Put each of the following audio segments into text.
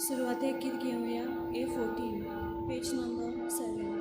सुरवातेक गीत घेवया A 14, page number 7.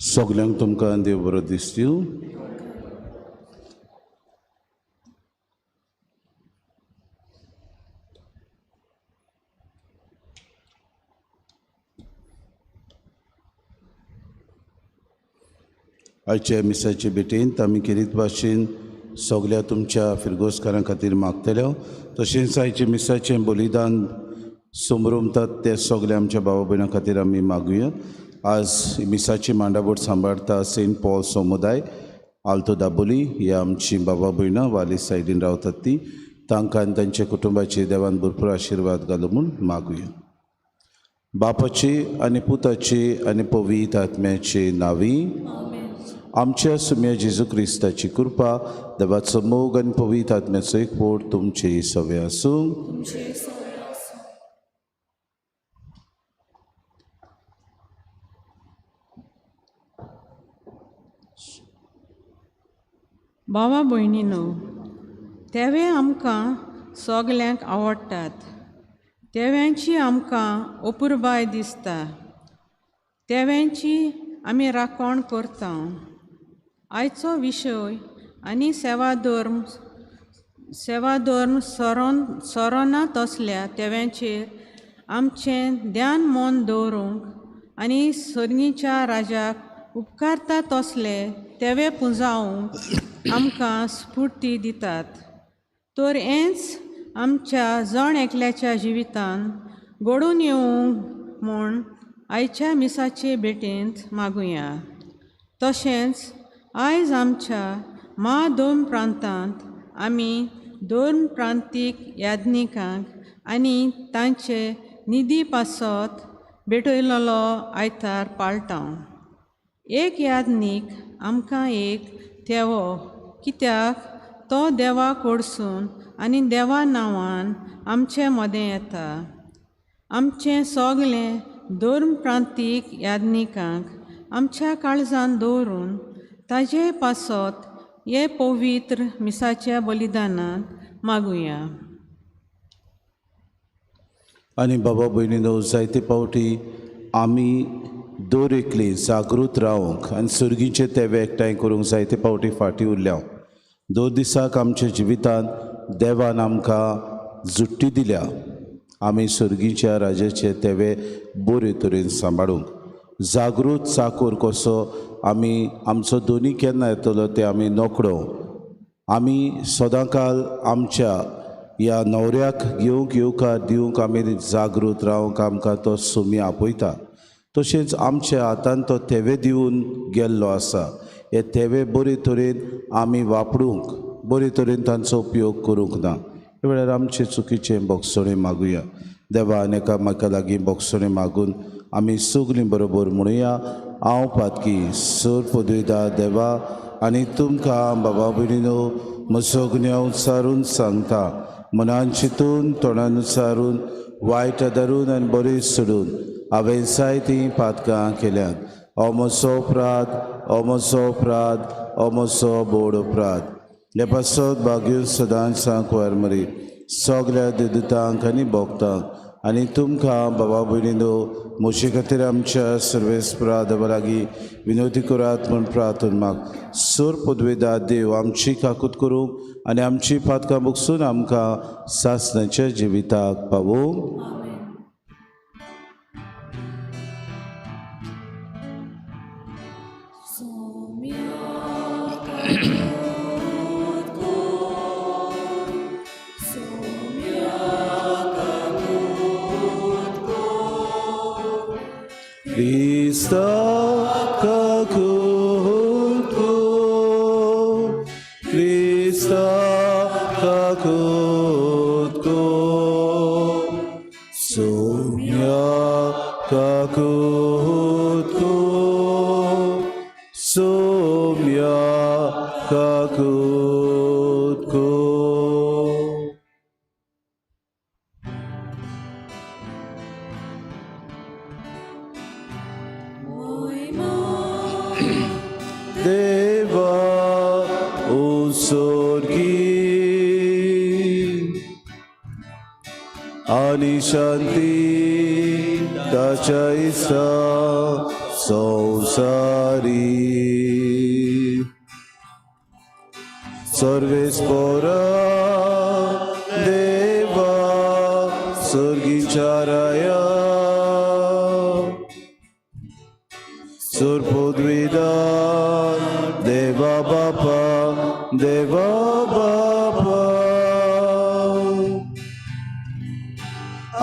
सगल्यांक तुमकां देव बरो दिसतू. आयच्या मिसाचे भेटेंत आमी खेरीत भाशेन सगल्या तुमच्या फिरगोजकारां खातीर मागतले. तशेंच आयचे मिसाचें बलिदान समरमतात ते सगळे आमच्या भावा भयणां खातीर आमी मागुया. आज मिसाची मांडाबोट सांबाळटा सेंट पॉल समुदाय आल्तो दाबोली ह्या आमची बाबा भयणां वाली सायडीन रावतात ती तांकां आनी तांच्या कुटुंबाचे देवान भरपूर आशिर्वाद घालू म्हूण मागुया. बापाचे आनी पुताचे आनी पवित्र आत्म्याचे नांवी आमच्या सुम्या जेजू क्रिस्ताची कृपा, देवाचो मोग आनी पवित्र आत्म्याचो एकवट तुमचे सवे आसूं. बाबा भयणीनो, तेवे आमकां सगल्यांक आवडटात. तेव्यांची आमकां अपुरबाय दिसता. तेव्यांची आमी राखण करता. आयचो विशय आनी सेवाधर्म सेवाधर्म सरोना तसल्या तेव्यांचेर आमचें ध्यान मन दवरूंक आनी सर्गीच्या राजाक उपकारता तसले तेवे पुंजावंक आमकां स्फूर्ती दितात. तर हेंच आमच्या जण एकल्याच्या जिवितान घडून येवंक म्हूण आयच्या मिसाचे भेटेंत मागुया. तशेंच आयज आमच्या मा दोन प्रांतांत आमी दोन प्रांतीक याज्ञिकांक आनी तांचे निधी पासत भेटयलेलो आयतार पाळटा. एक याज्ञीक आमकां एक तेवो, कित्याक तो देवा कडसून आनी देवा नांवान आमचे मदें येता. आमचें सगलें धर्म प्रांतीक याज्ञिकांक आमच्या काळजान दवरून ताजे पासत हे पवित्र मिसाच्या बलिदानांत मागुया. आनी बाबा भयणीनो, जायते फावटी आमी दर एकली जागृत रावंक आनी सर्गीचे तेवे एकठांय करूंक जायते फावटी फाटीं उरल्या. दर दिसाक आमच्या जिवितांत देवान आमकां जुट्टी दिल्या आमी सर्गीच्या राजाचे तेवे बरे तरेन सांबाळूंक. जागृत चाकोर कसो आमी आमचो दोनी केन्ना येतलो ते आमी नोकडो. आमी सदांकाल आमच्या ह्या न्हवऱ्याक घेवंक येवकार दिवंक आमी जागृत रावंक आमकां तो सुमी आपयता. तशेंच आमच्या हातान तो तेवे दिवन गेल्लो आसा. हे तेवे बरे तरेन आमी वापरूंक, बरे तरेन तांचो उपयोग करूंक ना. हे वेळार आमचे चुकीचें बोगसणें मागुया. देवा आनी एकामेका लागीं बोगसणें मागून आमी सगलीं बरोबर म्हणुया. हांव पातकी सर पदवेदा देवा आनी तुमकां बाबा भयणीनो म्हजो गुन्यांव उच्चारून सांगता. मनान चिंतून, तोंडान उच्चारून, वायट धरून आनी बरें सोडून हांवें जायतीं पातकां केल्यांत. हो म्हजो अपराध, हो म्हजो अपराध, हो म्हजो बोड अपराध. ह्या पासत भाग्यो सदांच सांकवार मरी सगल्या देदुतांक आनी भोगतांक आनी तुमकां बाबा भयणीनो म्हजे खातीर आमच्या सर्वेस्परा देवा लागीं विनवती करात म्हूण प्रार्थना माग. सोर पदवेदार देव आमची काकूत करूंक आनी आमची पातकां बगसून आमकां सासणाच्या जिविताक पावोवंक. Krista kakut ko, Krista kakut ko, Sumya kakut ko, Sumya kakut ko. Deva usorgi ani shanti ताच्या इसा संसारी सर्वेस्पोरा देवा सर्गीच्या राया सुरपुद्विदान देवा बापा देवा बापा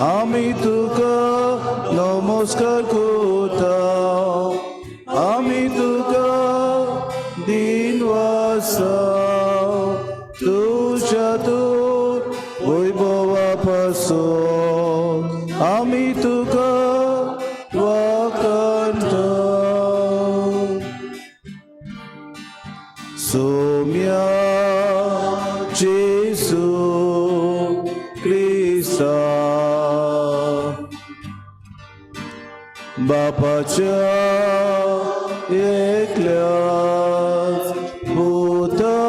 आमी तुका नमस्कार करता आमी तुका दिनवासा तुज्या तूं वैभवा पासून आमी तुका वाखाणता. Sumya Jesu Krista बापाच्या एकल्याच पुता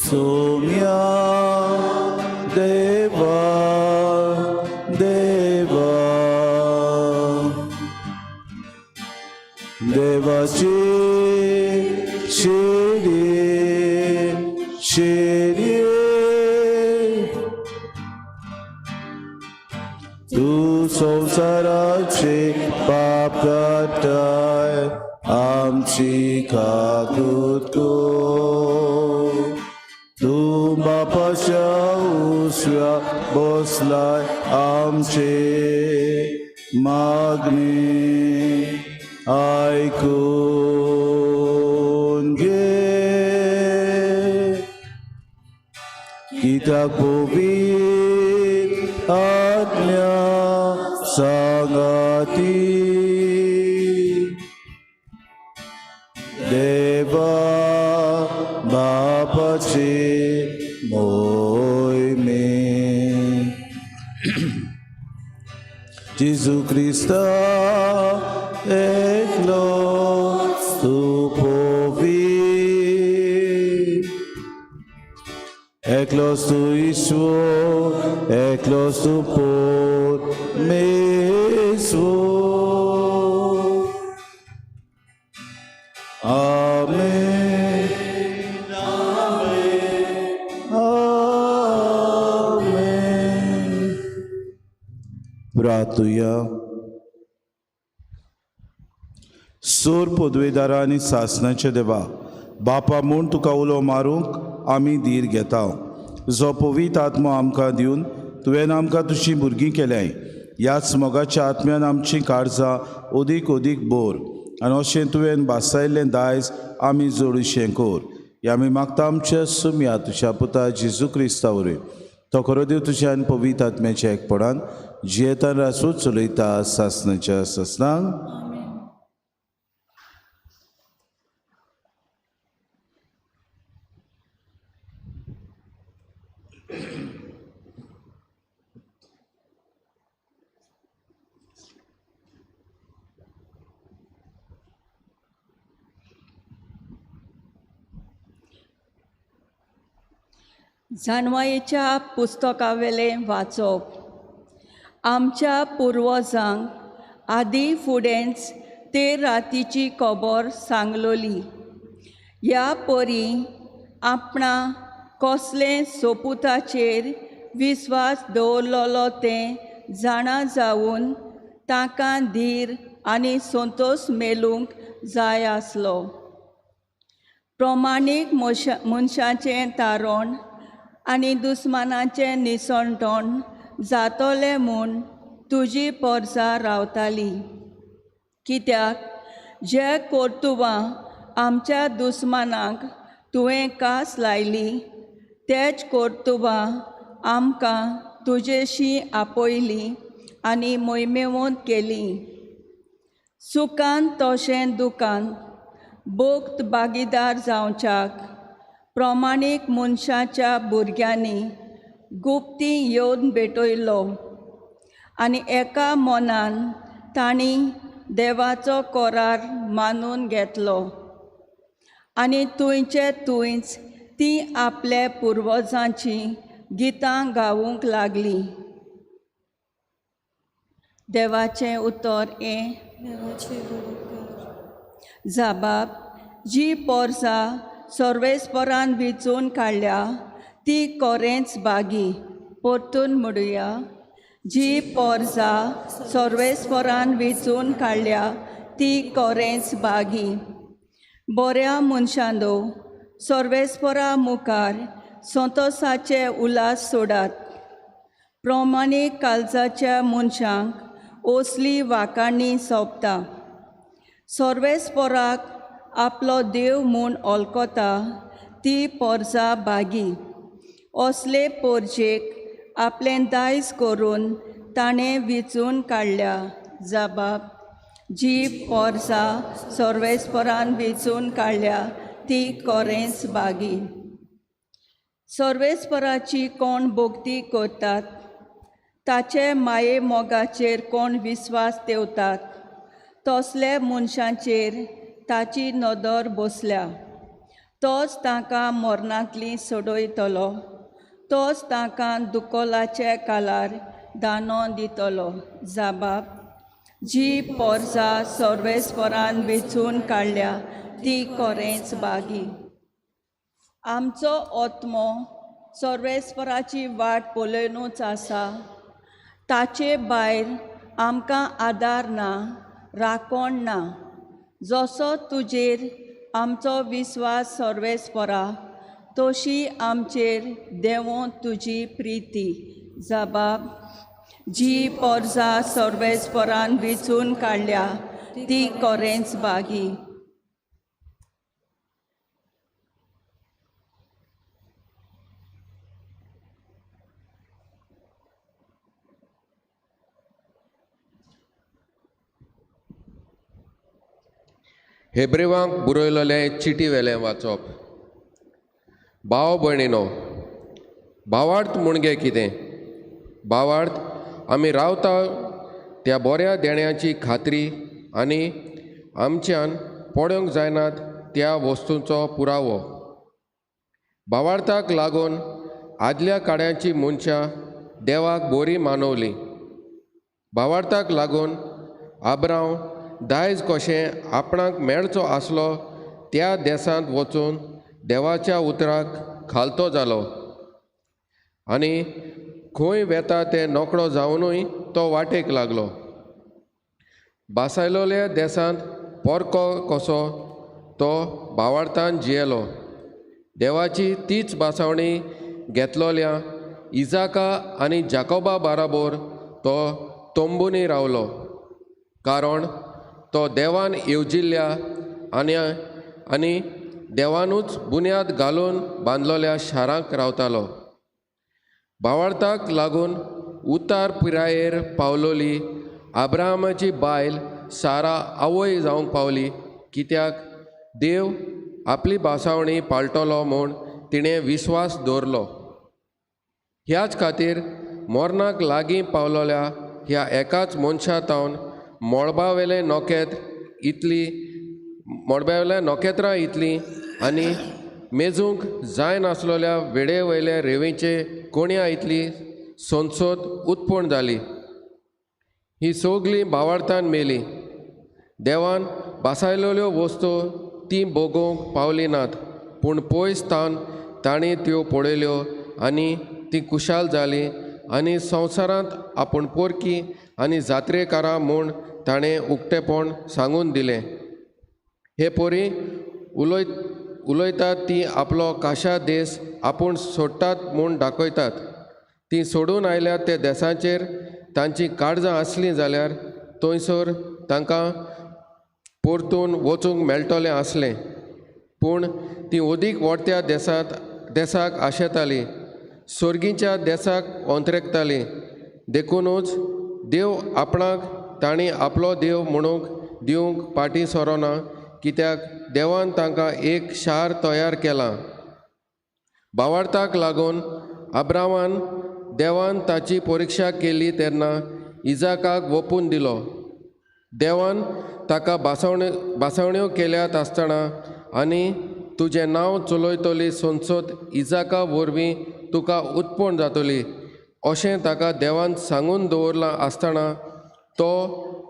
Sumya Deva Deva देवाची शिरी शिरी तूं संवसाराचे पाप काडटाय आमची काकूत कर. तूं बापाच्या उसव्या बसलाय आमचे मागणी आयकून घे. कित्याक पवित्र आत्म्या सांगाती देवा बापाचे मोहिमे जेजू क्रिस्ता एकलो तूं पवित्र एकलोच तूं ईश्वर एकलोच तूं परमेश्वर. आमेन आमेन. प्रार्थुया. सोर पदवेदारा आनी सासणाचे देवा बापा म्हूण तुका उलो मारूंक आमी धीर घेता. जो पवित्र आत्मो आमकां दिवन तुवें आमकां तुजीं भुरगीं केल्याय ह्याच मोगाच्या आत्म्यान आमचीं काळजां अदीक अदीक बोर आनी अशें तुवें भासायल्लें दायज आमी जोडुशें कर. ह्या आमी मागता आमच्या सुमया तुज्या पुता जेजू क्रिस्ता वरवीं. तो खरो देव तुज्या आनी पवित्र आत्म्याच्या एकपणान जियेतान रासूच चलयता सासणाच्या सासणांक. जानवायेच्या पुस्तकावेलें वाचप. आमच्या पुर्वजांक आदी फुडेंच ते रातीची खबर सांगलोली. ह्या परी आपणा कसले सोपुताचेर विस्वास दवरलेलो तें जाणा जावन तांकां धीर आनी संतोश मेळूंक जाय आसलो. प्रमाणीक मनशाचें तारण आनी दुस्मानाचें निसणटण जातलें म्हूण तुजी पोरसां रावताली. कित्याक जे कर्तुबां आमच्या दुस्मानाक तुवें कास लायली तेच कर्तुबां आमकां तुजेशी आपयली आनी मोहिमेवंत केली. सुखान तशें दुखान भोक्त भागीदार जावच्याक प्रमाणीक मनशाच्या भुरग्यांनी गुप्ती येवन भेटयलो आनी एका मनान तांणी देवाचो करार मानून घेतलो आनी तुंयचे तुंयच ती आपल्या पुर्वजांची गितां गावूंक लागली. देवाचें उतर हें. जाबाब जी पोरसां सर्वेस्परान विचून काडल्या ती कोरेंच बागी. परतून म्हणुया. जी पोरसां सर्वेस्परान विचून काडल्या ती कोरेंच बागी. बऱ्या मनशांनो सर्वेस्परा मुखार संतोसाचे उल्हास सोडात. प्रमाणीक काळजाच्या मनशांक असली वाखाणी सोंपता. सर्वेस्पराक आपलो देव म्हूण वळखता ती पोरसां बागी. असले पोरजेक आपलें दायज करून ताणें विचून काडल्या. जाबाब जी पोरसां सर्वेस्परान विचून काडल्या ती कोरेंच बागी. सर्वेस्पराची कोण भक्ती करतात ताचे माये मोगाचेर कोण विस्वास देवतात तसले मनशांचेर ताची नदर बसल्या. तोच तांकां मरणांतली सोडयतलो. तोच तांकां दुकोलाचे कालार दानो दितलो. जाबाब जी पोरसां सर्वेस्परान वेचून काडल्या ती कोरेंच बागी. आमचो आत्मो सर्वेस्पराची वाट पळोवनूच आसा. ताचे भायर आमकां आदार ना, राखण ना. जसो तुजेर आमचो विस्वास सर्वेस्परा तशी आमचेर देंवो तुजी प्रिती. जबाब जी पोरसां सर्वेस्परान विचून काडल्या ती कोरेंच बागी. हेब्रेवांक बरयलेलें चिटी वेलें वाचप. भाव भयणीनो, भावार्थ म्हणजे कितें? भावार्थ आमी रावता त्या बऱ्या देण्याची खात्री आनी आमच्यान पळोवंक जायनात त्या वस्तूंचो पुरावो. भावार्थाक लागून आदल्या काळाची मनशां देवाक बरी मानवली. भावार्थाक लागून आब्रांव दायज कशें आपणाक मेळचो आसलो त्या देसांत वचून देवाच्या उतराक खालतो जालो आनी खंय वेता तें नकळो जावनूय तो वाटेक लागलो. बासायलोल्या देसांत पोरको कसो तो भावार्थान जियेलो. देवाची तीच बासावणी घेतलोल्या इजाका आनी जाकोबा बाराबोर तो तंबूनी रावलो, कारण तो देवान येवजिल्ल्या आनी आनी देवानूच बुन्याद घालून बांदलोल्या शारांक रावतालो. भावार्थाक लागून उतार पिरायेर पावलोली आब्राहामाची बायल सारा आवय जावंक पावली, कित्याक देव आपली भासावणी पाळटलो म्हूण तिणें विस्वास दवरलो. ह्याच खातीर मरणाक लागीं पावलोल्या ह्या एकाच मनशा तावन मळबावेलें नखेत्र इतली मळबावेल्या नखेत्रां इतलीं आनी मेजूंक जायनासलोल्या वेळे वयल्या रेंवेचे कोण्या इतली सोनसोत उत्पन्न जाली. ही सगळीं भावार्थान मेली. देवान बासायलेल्यो वस्तू ती भोगोवंक पावली नात, पूण पयस तावन तांणी त्यो पळयल्यो आनी ती खुशाल जाली आनी संवसारांत आपूण पोरकी आनी जात्रेकारां म्हूण ताणें उक्तेपण सांगून दिलें. हे पोरी उलयतात ती आपलो काशा देस आपूण सोडटात म्हूण दाखयतात. ती सोडून आयल्यात ते देसाचेर तांची काळजां आसलीं जाल्यार थंयसर तांकां परतून वचूंक मेळटलें आसलें, पूण ती अदीक वडत्या देसाक आशेताली, सोर्गीच्या देसाक ओंतरेकताली. देखुनूच देव आपणाक तांणी आपलो देव म्हणूंक दिवंक पाटी सोरोना, कित्याक देवान तांकां एक शार तयार केलां. भावार्थाक लागून अब्राहमान देवान ताची परिक्षा केली तेन्ना इजाकाक वोपून दिलो. देवान ताका बासवण्यो केल्यात आसतना आनी तुजें नांव चलयतली संसद इजाका वरवीं तुका उत्पन्न जातली अशें ताका देवान सांगून दवरलां आसतना तो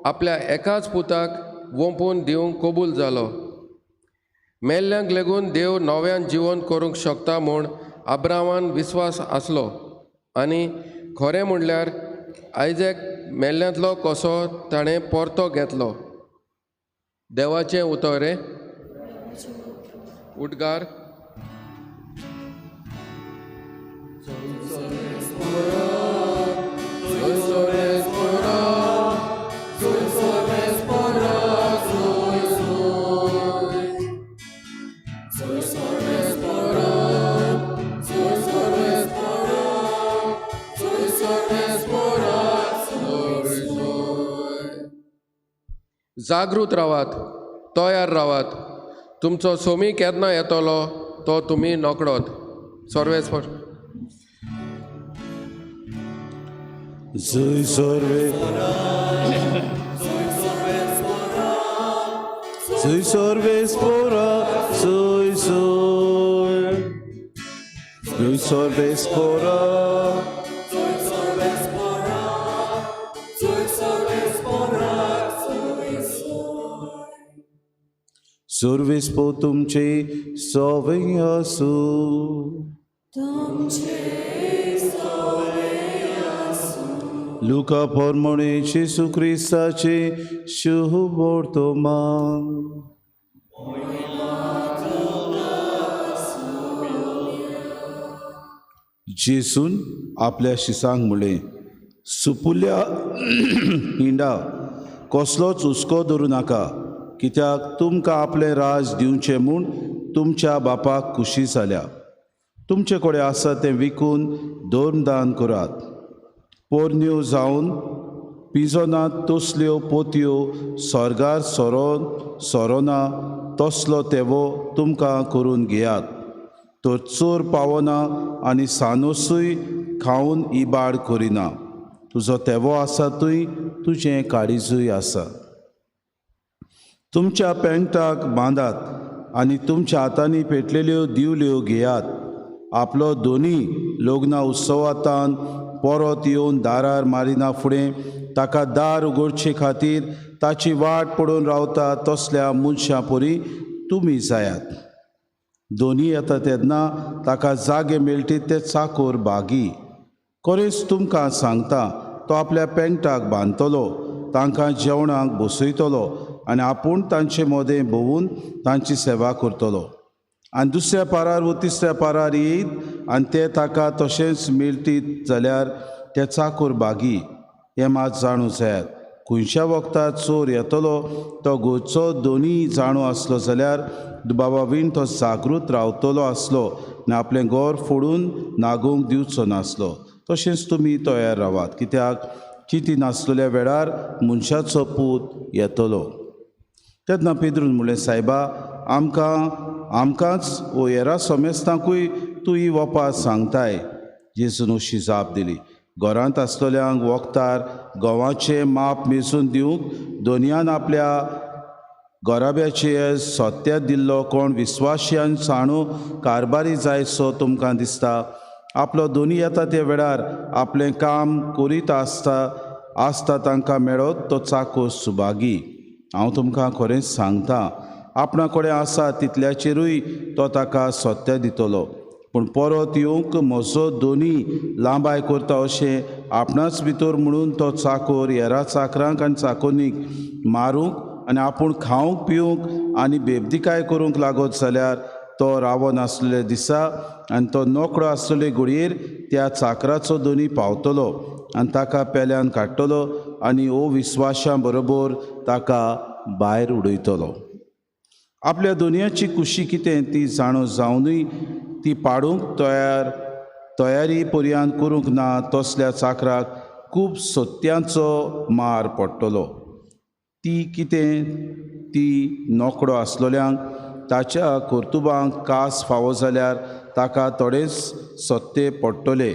आपल्या एकाच पुताक वोंपून दिवंक कबूल जालो. मेल्ल्यांक लेगून देव नव्यान जिवन करूंक शकता म्हूण अब्राहमान विस्वास आसलो आनी खरें म्हणल्यार आयजॅक मेल्ल्यांतलो कसो ताणें परतो घेतलो. देवाचें उतर रे उद्गार. जागृत रावात, तयार रावात, तुमचो सोमी केन्ना येतलो तो तुमी नकळत. सर्वेस्पर. जय सर्वेस्पोरा, जय जय जय सर्वेस्पोरा, सर्वेस्पो तुमचे सवय आसूं. लुका परमणे जेसू क्रिस्ताचे शुभ वर्तमान. जेसून आपल्या शिसांक म्हणलें, सुपुल्ल्या हिंडा कसलोच हुस्को धरूं नाका, कित्याक तुमकां आपलें राज दिवचें म्हूण तुमच्या बापाक खुशी जाल्या. तुमचे कडेन आसा तें विकून धर्मदान करात. पोरण्यो जावन पिजोनात तसल्यो पोतयो स्वर्गार सोरोना तसलो तेवो तुमकां करून घेयात. तर चोर पावना आनी सानोसूय खावन इबाड करिना. तुजो तेवो आसा थंय तुजें काळीजूय आसा. तुमच्या पेंटाक बांदात आनी तुमच्या हातांनी पेटलेल्यो दिवल्यो घेयात. आपलो दोनी लग्न उत्सवांत परत येवन दारार मारिना फुडें ताका दार उगडचे खातीर ताची वाट पडून रावता तसल्या मनशां परी तुमी जायात. दोनी येता तेन्ना ताका जागे मेळटीत ते चाकोर भागी. खरेंच तुमकां सांगता, तो आपल्या पेंटाक बांदतलो, तांकां जेवणाक बसयतलो आनी आपूण तांचे मदें भोंवून तांची सेवा करतलो. आनी दुसऱ्या पारार वो तिसऱ्या पारार येयत आनी ते ताका तशेंच मेळटीत जाल्यार ते चाकोर भागी. हें मात जाणू जायात, खंयच्या वखदार चोर येतलो तो घरचो दोनी जाणो आसलो जाल्यार बाबा वीण तो जागृत रावतलो आसलो आनी आपलें घर फोडून नागोवंक दिवचो नासलो. तशेंच तुमी तयार रावात, कित्याक चिंती नासलेल्या वेळार मनशाचो पूत येतलो. तेन्ना पेद्रून म्हणलें, सायबा, आमकां आमकांच वो हेरा समेस्तांकूय तूं ही वपार सांगताय. जेजून अशी जाप दिली, घरांत आसलेल्यांक वखदार गंवाचें माप मेजून दिवंक दोनयान आपल्या गोराब्याचे सत्या दिल्लो कोण विस्वाशियान साणू कारबारी जायसो तुमकां दिसता. आपलो दोनी येता त्या वेळार आपलें काम करीत आसता आसता तांकां मेळत तो चाको सुभागी. हांव तुमकां खरेंच सांगता, आपणा कडेन आसा तितल्याचेरूय तो ताका सत्या दितलो. पूण परत येवंक म्हजो दोनी लांबाय करता अशें आपणाच भितर म्हणून तो चाकोर हेरा चाकरांक आनी चाकोनीक मारूंक आनी आपूण खावंक पिवंक आनी बेबदिकाय करूंक लागत जाल्यार तो रावन आसलेले दिसा आनी तो नोकळो आसलेले घडयेर त्या चाकराचो दोनी पावतलो आनी ताका पेल्यान काडटलो आनी अविस्वाशां बरोबर ताका भायर उडयतलो. आपल्या दोनयाची कुशी कितें ती जाणो जावनूय ती पाडूंक तयारी पर्यान करूंक ना तसल्या चाकराक खूब सत्यांचो मार पडटलो. ती कितें ती नोकळो आसलेल्यांक ताच्या कर्तुबांक कास फावो जाल्यार ताका थोडेच सत्ते पडटले.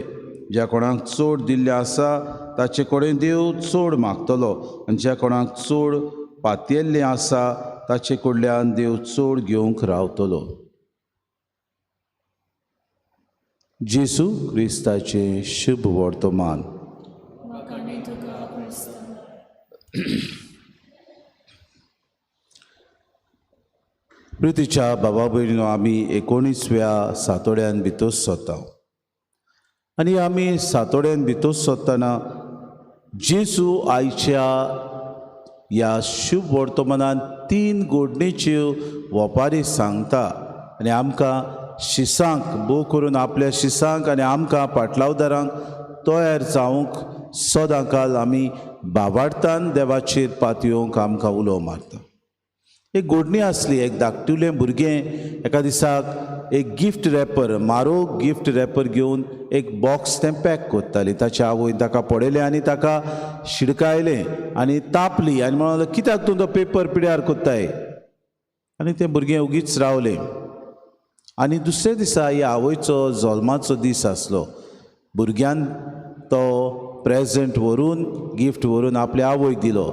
ज्या कोणाक चड दिल्लें आसा ताचे कडेन देव चड मागतलो आनी ज्या कोणाक चड पातयेल्लें आसा ताचे कडल्यान देव चड घेवंक रावतलो. जेजू क्रिस्ताचें शुभ वर्तमान. प्रितीच्या बाबा भयणीनो, आमी 19व्या सातोड्यान भितर सोदता आनी आमी सातोड्यान भितर सोदतना जेजू आयच्या ह्या शुभ वर्तमानान 3 घडणेच्यो वपारी सांगता आनी आमकां शिसांक भोव करून आपल्या शिसांक आनी आमकां पाटलावदारांक तयार जावंक सदांकाल आमी बाबाडतान देवाचेर पातयेवंक आमकां उलो मारता. एक घडणी आसली, एक धाकटुलें भुरगें एका दिसाक एक गिफ्ट रॅपर, म्हारोग गिफ्ट रॅपर घेवन एक बॉक्स तें पॅक करताली. ताच्या आवयन ताका पळयलें आनी ताका शिडकायलें आनी तापली आनी म्हणून कित्याक तूं तो पेपर पिड्यार करताय? आनी तें भुरगें ओगीच रावलें. आनी दुसऱ्या दिसा ह्या आवयचो जल्माचो दीस आसलो. भुरग्यान तो प्रेजेंट व्हरून, गिफ्ट व्हरून आपल्या आवयक दिलो.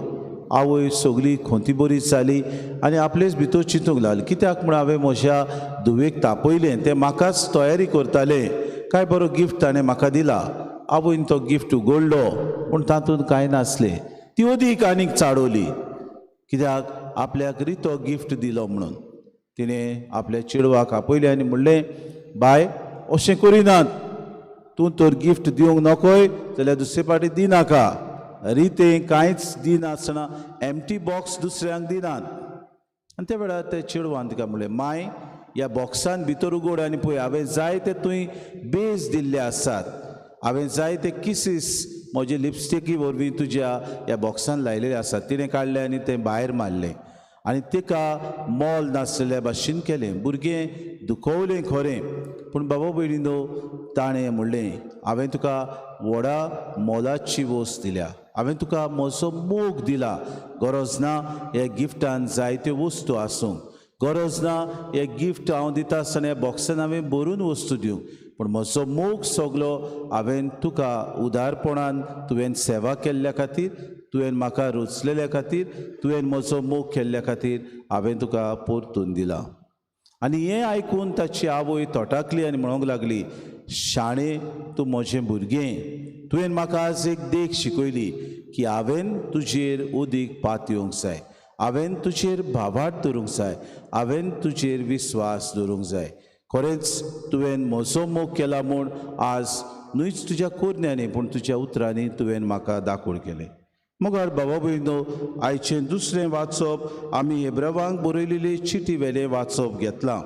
आवय सगळी खोंती बरी जाली आनी आपलेच भितर चिंतूंक लागली, कित्याक म्हूण हांवें म्हज्या धुवेक तापयलें, तें म्हाकाच तयारी करतालें, काय बरो गिफ्ट ताणें म्हाका दिला. आवयन तो गिफ्ट उगडलो पूण तातूंत कांय नासलें. ती अदीक आनीक चाडवली, कित्याक आपल्याक रितो गिफ्ट दिलो म्हणून. तिणें आपल्या चेडवाक आपयलें आनी म्हणलें, बाय अशें करिनात, तूं तर गिफ्ट दिवंक नकोय जाल्यार दुसरे फावटी दिनाका, रितें कांयच दिनासतना एम्प्टी बॉक्स दुसऱ्यांक दिनात. आनी त्या वेळार त्या चेडवान तिका म्हणलें, माय ह्या बॉक्सान भितर उगड आनी पळय, हांवें जाय ते तुवें बेज दिल्ले आसात, हांवें जाय ते किसीस म्हजे लिपस्टिकी वरवीं तुज्या ह्या बॉक्सान लायलेले आसात. तिणें काडलें आनी तें भायर मारलें आनी तिका मोल नासलेल्या भाशेन केलें. भुरगें दुखवलें खरें, पूण बाबा भयणीनो ताणें म्हणलें, हांवें तुका व्हडा मोलाची वस्त दिल्या, हांवें तुका म्हजो मोग दिला, गरज ना ह्या गिफ्टान जायत्यो वस्तू आसूंक, गरज ना हे गिफ्ट हांव दिता आसतना ह्या बॉक्सान हांवें भरून वस्तू दिवंक, पूण म्हजो मोग सगलो हांवें तुका उदारपणान तुवें सेवा केल्ल्या खातीर, तुवें म्हाका रचलेल्या खातीर, तुवें म्हजो मोग केल्ल्या खातीर हांवें तुका परतून दिला. आनी हें आयकून ताची आवय तोटाकली आनी म्हणूंक लागली, शाणे तूं म्हजें भुरगें, तुवें म्हाका आज एक देख शिकयली की हांवें तुजेर उदीक पातयेवंक जाय, हांवें तुजेर भावार्थ दवरूंक जाय, हांवें तुजेर विस्वास दवरूंक जाय. खरेंच तुवें म्हजो मोग केला म्हूण आज न्हूच तुज्या कोरण्यांनी पूण तुज्या उतरांनी तुवें म्हाका दाखोवण केलें. मगर बाबा भयणो, आयचें दुसरें वाचप आमी हेब्रवांक बरयलेली चिटी वेलें वाचप घेतलां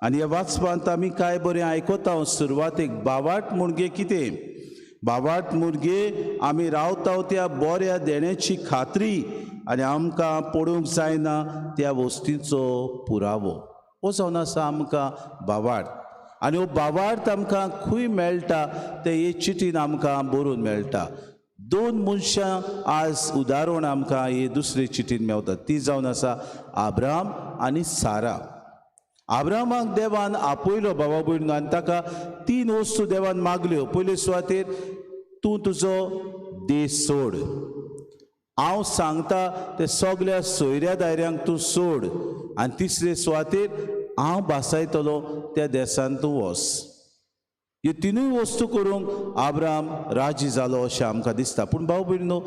आनी ह्या वाचपांत आमी कांय बरें आयकता. सुरवातेक बावाट मुणगे कितें, बावाट मुरगे आमी रावता त्या बऱ्या देण्याची खात्री आनी आमकां पडूंक जायना त्या वस्तीचो पुरावो हो जावन आसा आमकां बावार्थ. आनी हो बावार्थ आमकां खंय मेळटा तें हे चिटीन आमकां बरोवन मेळटा. 2 मनशां आज उदाहरण आमकां हे दुसरे चिटीन मेवता, ती जावन आसा आब्राम आनी सारा. आब्रामाक देवान आपयलो बाबा भयणीनो आनी ताका 3 वस्तू देवान मागल्यो. पयले सुवातेर तूं तुजो देश सोड, हांव सांगता ते सगल्या सोयऱ्या दायऱ्यांक तूं सोड आनी तिसरे सुवातेर हांव भासायतलो त्या देसान तूं वच. ह्यो तिनूय वस्तू करूंक आब्राम राजी जालो अशें आमकां दिसता. पूण भाव भयणीनो,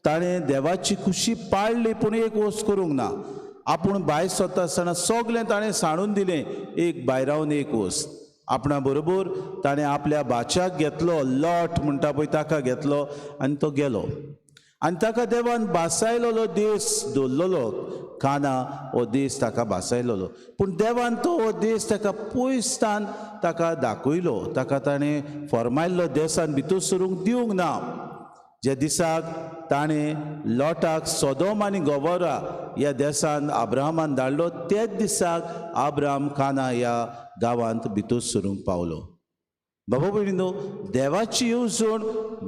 ताणें देवाची खुशी पाळ्ळी पूण एक वस्त करूंक ना. आपूण भायर सरता आसतना सगलें ताणें सांडून दिलें, एक भायरावन एक वस्त. आपणा बरोबर ताणें आपल्या भाच्याक घेतलो, लॉट म्हणटा पळय ताका घेतलो आनी तो गेलो. आनी ताका देवान भासायलोलो देस दवरलेलो, काना हो देस ताका भासायलोलो. पूण देवान तो हो देस ताका पयसतान ताका दाखयलो, ताका ताणें फर्मायल्लो देसान भितर सरूंक दिवंक ना. ज्या दिसाक ताणें लॉटाक सोदोम आनी गोबोरा ह्या देसान अब्राहमान धाडलो, त्याच दिसाक अब्राहम काना ह्या गांवांत भितर सरूंक पावलो. बाबा भयणीनो, देवाची येवजण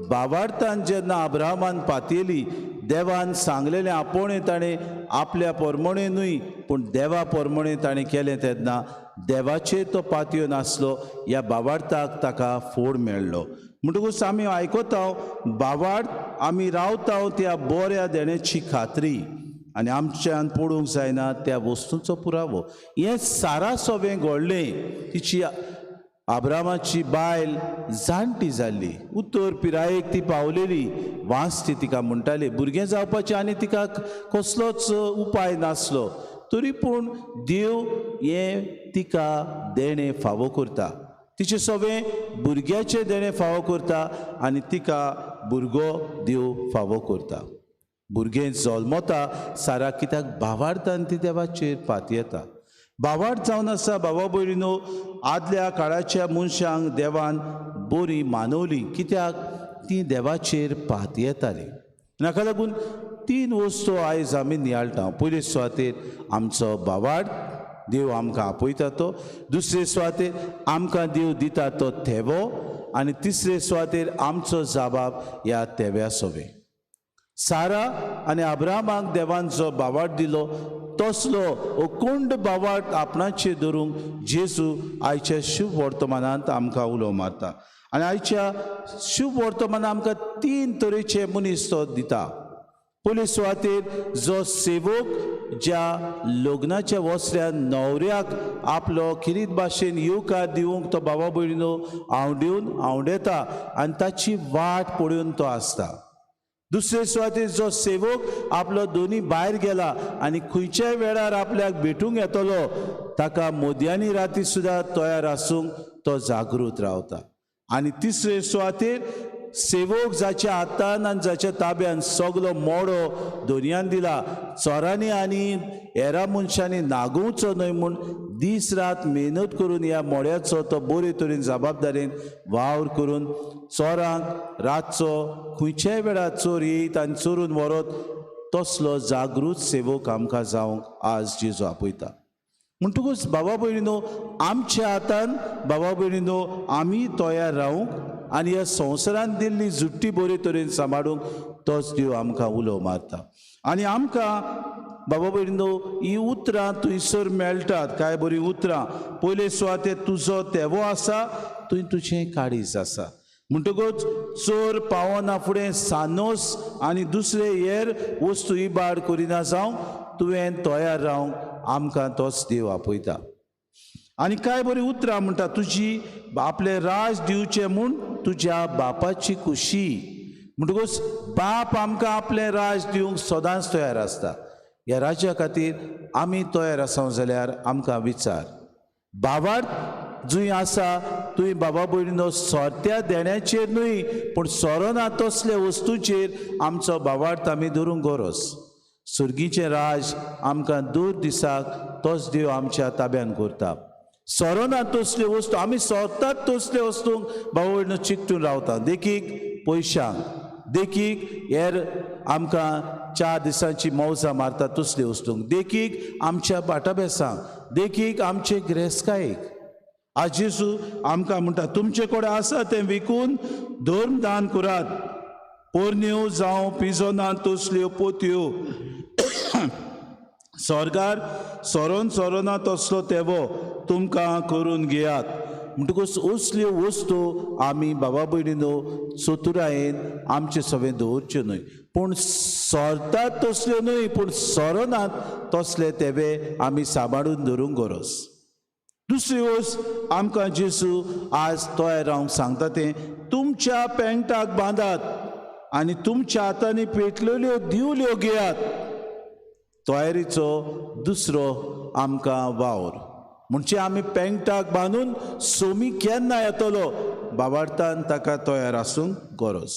बाबार्थान जेन्ना अब्राहमान पातयेली, देवान सांगलेलें आपोवणें ताणें आपल्या पोरमणे न्हय पूण देवा पोरमणे ताणें केलें, तेन्ना देवाचेर तो पातयो नासलो, ह्या बाबार्थाक ताका फोड मेळ्ळो. म्हणटकूच आमी आयकता बाबार्थ आमी रावता त्या बऱ्या देण्याची खात्री आनी आमच्यान पडूंक जायना त्या वस्तूंचो पुरावो. हें सारा सोवें घडलें. तिची अब्रामाची बायल जाणटी जाल्ली, उत्तर पिरायेक ती पावलेली, वांस ती तिका म्हणटाली, भुरगें जावपाचें आनी तिका कसलोच उपाय नासलो, तरी पूण देव हें तिका देणें फावो करता, तिचें सगळें भुरग्याचें देणें फावो करता आनी तिका भुरगो देव फावो करता. भुरगें जल्मता सारा कित्याक भावार्थान ती देवाचेर पातयेता. भावार्थ जावन आसा बाबा भयणीनो, आदल्या काळाच्या मनशांक देवान बरी मानवली, कित्याक ती देवाचेर पातयेताली. हाका लागून तीन वस्तू आयज आमी नियाळटा. पयले सुवातेर आमचो भावार्थ, देव आमकां आपयता तो, दुसरे सुवातेर आमकां देव दिता तो थेवो, आनी तिसरे सुवातेर आमचो जबाब ह्या तेव्या सोवे. सारा आनी अब्राहमाक देवान जो भावार्थ दिलो तसलो अखंड भावार्थ आपणाचेर धरूंक जेजू आयच्या शुभ वर्तमानांत आमकां उलो मारता. आनी आयच्या शुभ वर्तमानांत आमकां तीन तरेचे मनीस तो दिता. पयले सुवातेर जो सेवक ज्या लग्नाच्या वसऱ्यान न्हवऱ्याक आपलो खिरीत भाशेन येवकार दिवंक तो बाबा भयणीनो आंवडेवन आंवडेता आनी ताची वाट पळोवन तो आसता. दुसरे सुवातेर जो सेवक आपलो दोनी भायर गेला आनी खंयच्याय वेळार आपल्याक भेटूंक येतलो ताका मोदयांनी राती सुद्दां तयार आसूंक तो जागृत रावता. आनी तिसरे सुवातेर सेवक जाच्या हातान आनी जाच्या ताब्यान सगलो मोडो दोनयान दिला, चोरांनी आनी हेरा मनशांनी नागोवचो न्हय म्हूण दीस रात मेहनत करून ह्या मोड्याचो तो बरे तरेन जबाबदारेन वावर करून चोरांक रातचो खंयच्याय वेळार चोर येयत आनी चोरून व्हरत तसलो जागृत सेवक आमकां जावंक आज जेजू आपयता. म्हणटकूच बाबा भयणीनो, आमच्या हातान बाबा भयणीनो आमी तयार रावूंक आनी ह्या संवसारान दिल्ली जुट्टी बरे तरेन सांबाळूंक तोच देव आमकां उलो मारता. आनी आमकां बाबा भयणीनो ही उतरां थंयसर मेळटात, कांय बरीं उतरां. पयले सुवातेर तुजो तेवो आसा थंय तुजें काळीज आसा. म्हणटकूच चोर पावना फुडें सानोस आनी दुसरे हेर वस्तू इबाड करिना जावंक तुवें तयार रावंक आमकां तोच देव आपयता. आनी कांय बरीं उतरां म्हणटा, तुजी आपलें राज दिवचें म्हूण तुज्या बापाची खुशी. म्हणटकूच बाप आमकां आपलें राज दिवंक सदांच तयार आसता. ह्या राज्या खातीर आमी तयार आसा जाल्यार आमकां विचार. भावार्थ जंय आसा थंय बाबा भयणीनो सोरत्या देण्याचेर न्हय पूण सोरो ना तसल्या वस्तूचेर आमचो भावार्थ आमी धरूंक गरज. सुर्गीचें राज आमकां दूर दिसाक तोच देव आमच्या ताब्यान करता. सोरो ना तसल्यो वस्तू आमी सोदतात तसल्यो वस्तूंक बाबा भयणीनो चिकटून रावता. देखीक पयशांक, देखीक हेर आमकां 4 दिसांची मौजां मारता तसल्यो वस्तूंक, देखीक आमच्या बाटाबेसांक, देखीक आमचे गिरेस्तकायेक. आज जेजू आमकां म्हणटा, तुमचे कडेन आसा तें विकून धर्म दान करात, पोरण्यो जावं पिजो ना तसल्यो पोतयो स्वर्गार सोरोन सोरोना तसलो तेवो तुमकां करून घेयात. म्हणटकूच असल्यो वस्तू आमी बाबा भयणीनो चतुरायेन आमचे सगळें दवरच्यो न्हय. पूण सोरतात तसल्यो न्हय, पूण सोरनात तसले तेवे आमी सांबाळून धरूंक गरज. दुसरी वस्त आमकां जेजू आज तयार रावंक सांगता तें, तुमच्या पेंटाक बांदात आनी तुमच्या हातांनी पेटलेल्यो दिवल्यो घेयात. तयारीचो दुसरो आमकां वावर म्हणजे आमी पेंटाक बांदून सोमी केन्ना येतलो बाबार्थान ताका तयार आसूंक गरज.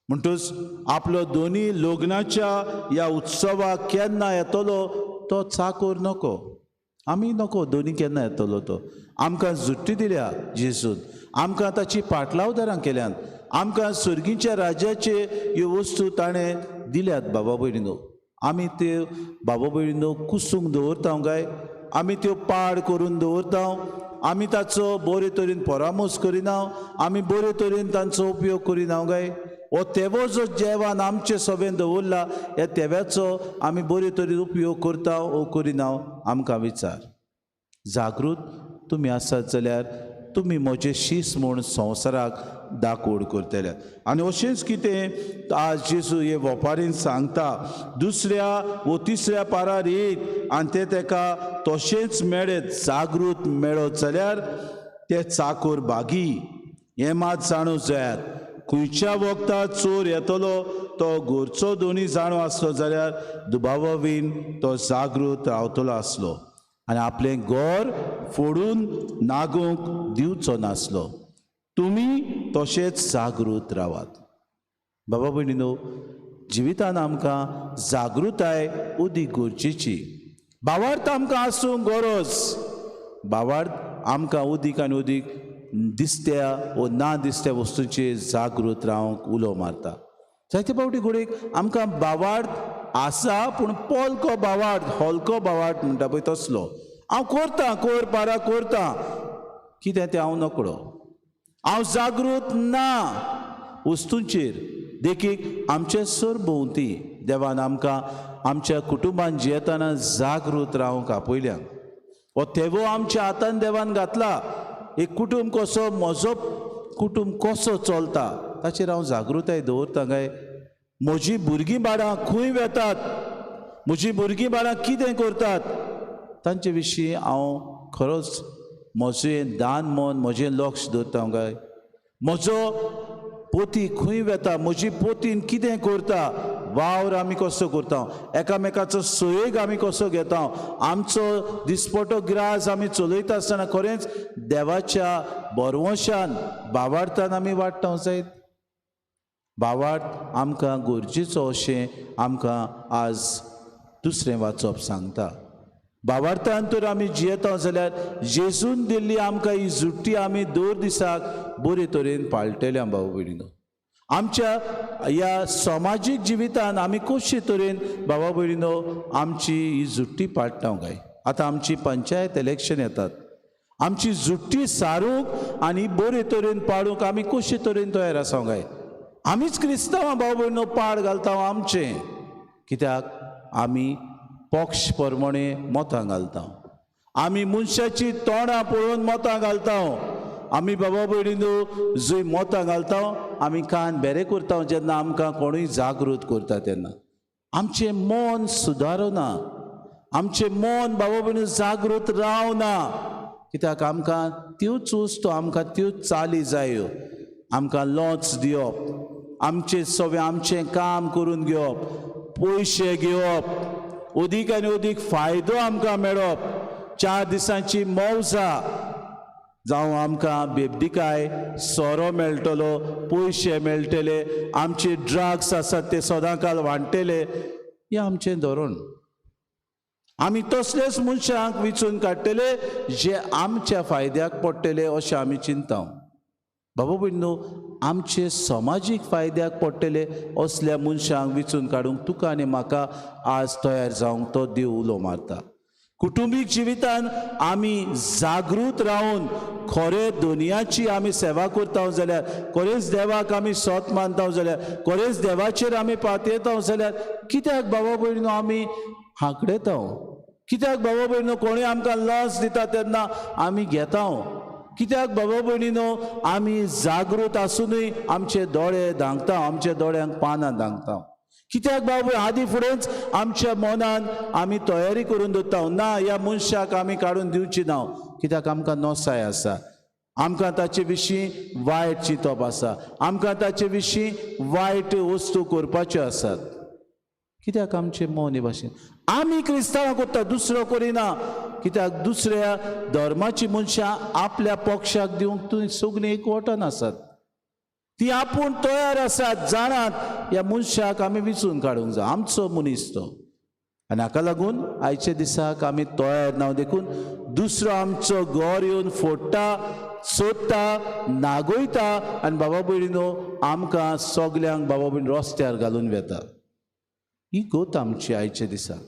म्हणटूच आपलो दोनी लग्नाच्या ह्या उत्सवाक केन्ना येतलो तो चाकोर नको, आमी नको दोनी केन्ना येतलो तो. आमकां जुट्टी दिल्या जेजून, आमकां ताची पाटलावदारां केल्यात, आमकां सर्गीच्या राज्याचे ह्यो वस्तू ताणें दिल्यात. बाबा भयणीनो, आमी त्यो बाबा भयणीनो कुसूंक दवरता काय आमी त्यो पाड करून दवरता? आमी ताचो बरे तरेन परामर्श करिना, आमी बरे तरेन तांचो उपयोग करिना काय? हो तेवो जो जेवण आमचे सभेन दवरला ह्या तेव्याचो आमी बरे तरेन उपयोग करता ओ करिना आमकां विचार. जागृत तुमी आसात जाल्यार तुमी म्हजे शीस म्हूण संवसाराक दाखोवड करतले. आनी अशेंच कितें आज जेजू हे वपारीन सांगता, दुसऱ्या वो तिसऱ्या पारार येयत आनी ते तेका तशेंच मेळत, जागृत मेळत जाल्यार ते चाकोर बागी. हें मात जाणू जायात, खंयच्या वखदार चोर येतलो तो घरचो दोनी जाणो आसलो जाल्यार दुबावा बीन तो जागृत रावतलो आसलो आनी आपलें घर फोडून नागूंक दिवचो नासलो. तुमी तशेंच जागृत रावात. बाबा भयणीनो, जिवितान आमकां जागृताय उदीक गरजेची. भावार्थ आमकां आसूंक गरज. भावार्थ आमकां उदीक आनी उदीक दिसत्या वो ना दिसत्या वस्तूंचेर जागृत रावंक उलो मारता. जायते फावटी घडयेक आमकां भावार्थ आसा पूण पोलको भावार्थ, हलको भावार्थ म्हणटा पळय तसलो. हांव करतां, कोर पारा करतां, कितें तें हांव नकळो, हांव जागृत ना वस्तूंचेर. देखीक आमचे सरभोंवती देवान आमकां आमच्या कुटुंबान जियेतना जागृत रावंक आपयल्या. हो तेवो आमच्या हातान देवान घातला. एक कुटुंब कसो, म्हजो कुटुंब कसो चलता ताचेर हांव जागृताय दवरता काय? म्हजी भुरगीं बाळां खंय वेतात, म्हजी भुरगीं बाळां कितें करतात तांचे विशीं हांव खरोच म्हजें दान मन, म्हजें लक्ष दवरता काय? म्हजो पोती खंय वेता, म्हजी पोतीन कितें करता, वावर आमी कसो करता, एकामेकाचो सहयोग आमी कसो घेता, आमचो दिसपटो ग्रास आमी चलयता आसतना खरेंच देवाच्या बरवशान भावार्थान आमी वाडटा जायत. भावार्थ आमकां गरजेचो अशें आमकां आज दुसरें वाचप सांगता. भावार्थान तर आमी जियेता जाल्यार जेजून दिल्ली आमकां ही जुट्टी आमी दर दिसाक बरे तरेन पाळटले. भाव भयणीनो, आमच्या ह्या समाजीक जिवितान आमी कशे तरेन बाबा भयणीनो आमची ही जुट्टी पाळटा काय? आतां आमची पंचायत इलेक्शन येतात, आमची जुट्टी सारूंक आनी बरे तरेन पाळूंक आमी कशे तरेन तयार आसा काय? आमीच क्रिस्तांवां भाव भयणीनो पाड घालता आमचें, कित्याक आमी पक्ष प्रमाणे मतां घालता, आमी मनशाची तोंडां पळोवन मतां घालता. आमी बाबा भयणीनो जंय मतां घालता आमी कान बेरे करता जेन्ना आमकां कोणूय जागृत करता तेन्ना आमचें मन सुदारना, आमचें मन बाबा भयणीनो जागृत रावना, कित्याक आमकां त्योच वस्तू, आमकां त्योच चाली जायो. आमकां लोच दिवप, आमचें सगळें आमचें काम करून घेवप, पयशे घेवप, अदीक आनी अदीक फायदो आमकां मेळप, 4 दिसांची मौजा जावं आमकां बेबदिकाय, सोरो मेळटलो, पयशे मेळटले, आमचे ड्रग्स आसात ते सदांकाल वांट्टले, हें आमचें धोरण. आमी तसलेच मनशांक विचून काडटले जे आमच्या फायद्याक पडटले अशें आमी चिंता. बाबा भयणीनो, आमचे समाजीक फायद्याक पडटले असल्या मनशांक विचून काडूंक तुका आनी म्हाका आज तयार जावंक तो देव उलो मारता. कुटुंबीक जिवितान आमी जागृत रावन खरे दुनियाची आमी सेवा करता जाल्यार, खरेंच देवाक आमी सोत मानता जाल्यार, खरेंच देवाचेर आमी पातयेता जाल्यार कित्याक बाबा भयणीनो आमी हांकडेता? कित्याक बाबा भयणीनो कोणूय आमकां लॉस दिता तेन्ना आमी घेता? कित्याक बाबा भयणीनो, आमी जागृत आसुनूय आमचे दोळे धांकता, आमच्या दोळ्यांक पानां धांकता. कित्याक बाबा, आदी फुडेंच आमच्या मनान आमी तयारी करून दवरता, ना ह्या मनशाक आमी काडून दिवची ना. कित्याक आमकां नोसाय आसा, आमकां ताचे विशीं वायट चिंतप आसा, आमकां ताचे विशीं वायट वस्तू करपाच्यो आसात. कित्याक आमचें मन हे भाशेन आमी क्रिस्तांवां करता, दुसरो करिना. कित्याक दुसऱ्या धर्माची मनशां आपल्या पक्षाक दिवंक थंय सगळीं एकवटान आसात, ती आपूण तयार आसात, जाणात ह्या मनशाक आमी विचून काडूंक जाय, आमचो मनीस तो. आनी हाका लागून आयच्या दिसाक आमी तयार ना, देखून दुसरो आमचो घर येवन फोडटा, सोदता, नागयता आनी बाबा भयणीनो आमकां सगल्यांक बाबा भयणी रस्त्यार घालून वेता. ही गत आमची आयच्या दिसाक.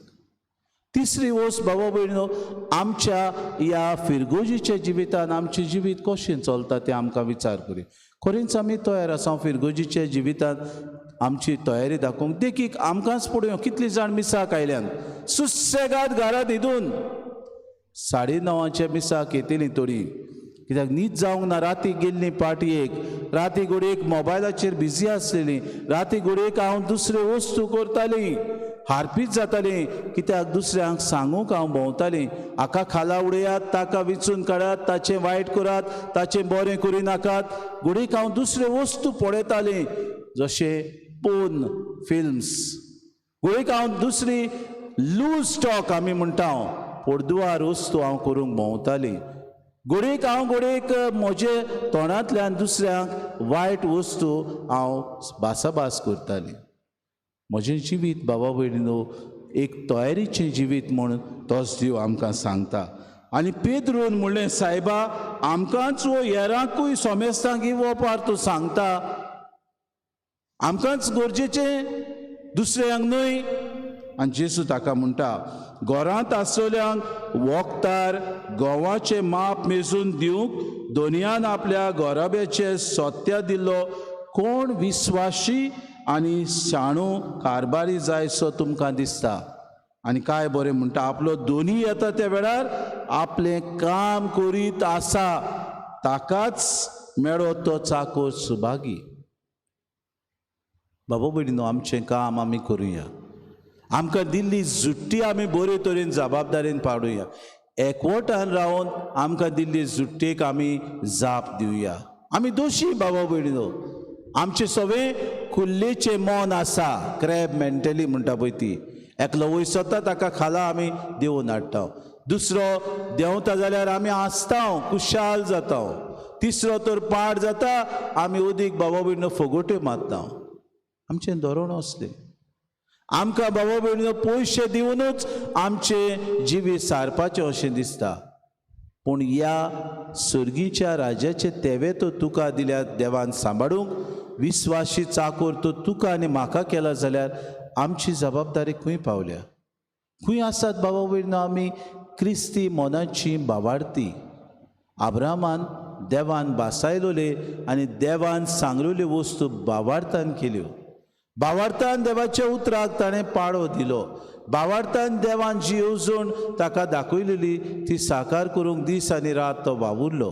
तिसरी वस्त बाबा भयणीनो, आमच्या ह्या फिरगोजीच्या जिवितान आमचें जिवीत कशें चलता तें आमकां विचार करूं. खरेंच आमी तयार आसा फिरगोजीच्या जिवितान आमची तयारी दाखोवंक? देखीक आमकांच पळोवया, कितलीं जाण मिसाक आयल्यान सुसेगाद घरांत न्हिदून 9:30 मिसाक येतलीं थोडीं, कित्याक न्हीद जावंक ना. राती गेल्ली पार्टयेक, राती घडयेक मोबायलाचेर बिजी आसलेली, राती घडयेक हांव दुसऱ्यो वस्तू करताली, हारपीच जाताली. कित्याक दुसऱ्यांक सांगूंक हांव भोंवताली, हाका खाला उडयात, ताका विचून काडात, ताचें वायट करात, ताचें बरें करिनाकात. घडयेक हांव दुसऱ्यो वस्तू पळयताली, जशें पोर्न फिल्म्स. घडयेक हांव दुसरी लूज टॉक आमी म्हणटा, पोरदुवार वस्तू हांव करूंक भोंवताली. घडयेक हांव घडयेक म्हजे तोंडांतल्यान दुसऱ्यांक वायट वस्तू हांव भासाभास करताली. म्हजें जिवीत बाबा भयणीनो एक तयारीचें जिवीत म्हूण तोच देव आमकां सांगता. आनी पेद्रून म्हणलें, सायबा आमकांच वो हेरांकूय सोमेस्तांक ही वोपार तूं सांगता, आमकांच गरजेचें दुसऱ्यांक न्हय. आनी जेजू ताका म्हणटा, घरांत आसलेल्यांक वखदार गोवाचें माप मेजून दिवंक दोनयान आपल्या गोराब्याचें सत्या दिल्लो कोण विस्वाशी आनी शाणू कारबारी जायसो तुमकां दिसता. आनी काय बरें म्हणटा, आपलो दोनी येता त्या वेळार आपलें काम करीत आसा ताकाच मेळो तो चाकोर सुभागी. बाबा भयणीनो, आमचें काम आमी करुया, आमकां दिल्ली जुट्टी आमी बरे तरेन जबाबदारेन पाडुया, एकवटान रावन आमकां दिल्ली जुट्टेक आमी जाप दिवया. आमी दोशी बाबा भयणीनो, आमचें सगळें कुल्लेचें मन आसा, क्रॅब मेंटली म्हणटा पळय ती. एकलो वयर सरता ताका खाला आमी देंवोवन हाडटा, दुसरो देंवता जाल्यार आमी हांसता, खुशाल जाता, तिसरो तर पाड जाता, आमी उदीक बाबा भयणीनो फोगोट्यो मारता. आमचें धोरण असलें. आमकां बाबा भयणीनो पयशे दिवनूच आमचें जिवीत सारपाचें अशें दिसता. पूण ह्या सर्गीच्या राज्याचे तेवे तो तुका दिल्या देवान सांबाळूंक, विस्वाशी चाकोर तो तुका आनी म्हाका केला जाल्यार आमची जबाबदारी खंय पावल्या, खंय आसात बाबा भयणीनो आमी क्रिस्ती मनाची बाबार्थी? आब्रामान देवान भासायलोले आनी देवान सांगलेल्यो वस्तू बाबार्थान केल्यो. बावार्थान देवाच्या उतराक ताणें पाळो दिलो. बावार्थान देवान जी येवजण ताका दाखयलेली ती साकार करूंक दीस आनी रात तो वावुरलो.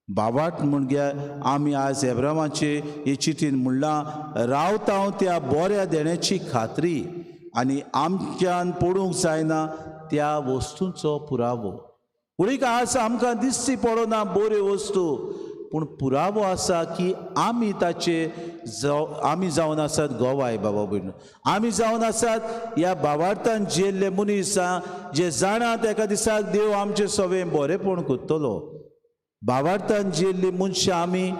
बावाट म्हणग्या आमी आज एब्रामाचे हे चिटीन म्हणलां, रावता त्या बऱ्या देण्याची खात्री आनी आमच्यान पडूंक जायना त्या वस्तूंचो पुरावो. उडीक आज आमकां दिसची पडना बऱ्यो वस्तू, पूण पुरावो आसा की आमी ताचे आमी जावन आसात गोवाय. बाबा भयण, आमी जावन आसात ह्या बावार्थान जियेल्ले मनीस जे जाणात एका दिसाक देव आमचें सगळें बरेंपण करतलो. बावार्थान जियेल्ली मनशां आमी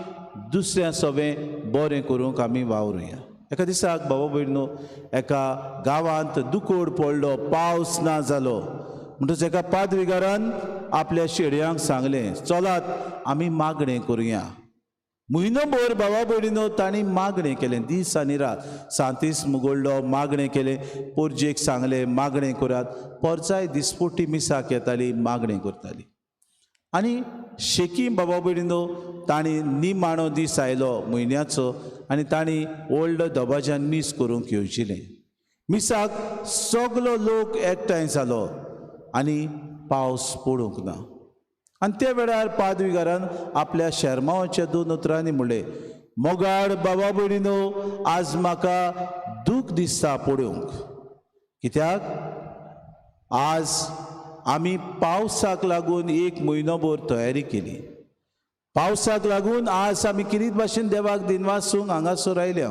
दुसऱ्या सगळें बरें करूंक आमी वावरुया. एका दिसाक बाबा भयणो एका गांवांत दुकोड पडलो, पावस ना जालो. म्हणटच एका पादविगारान आपल्या शेडयांक सांगलें, चलात आमी मागणें करुया. म्हयनोभर बाबा भयणीनो तांणी मागणें केलें, दीस आनी रात. सांतीस मुगडलो, मागणें केलें, पोरजेक सांगलें मागणें करात. पोरचाय दिसपोटी मिसाक येताली, मागणें करताली. आनी शेकी बाबा भयणीनो तांणी निमाणो दीस आयलो म्हयन्याचो आनी तांणी व्हडलो दबाज्यान मीस करूंक येवजिलें. मिसाक सगलो लोक एकठांय जालो आनी पावस पडूंक ना. आनी त्या वेळार पादविगारान आपल्या शेरमावाच्या दोन उतरांनी म्हणलें, मोगाळ बाबा भयणीनो, आज म्हाका दूख दिसता पळोवंक, कित्याक आज आमी पावसाक लागून एक म्हयनोभर तयारी केली. पावसाक लागून आज आमी किरीत भाशेन देवाक दिनवासूंक हांगासर आयल्या.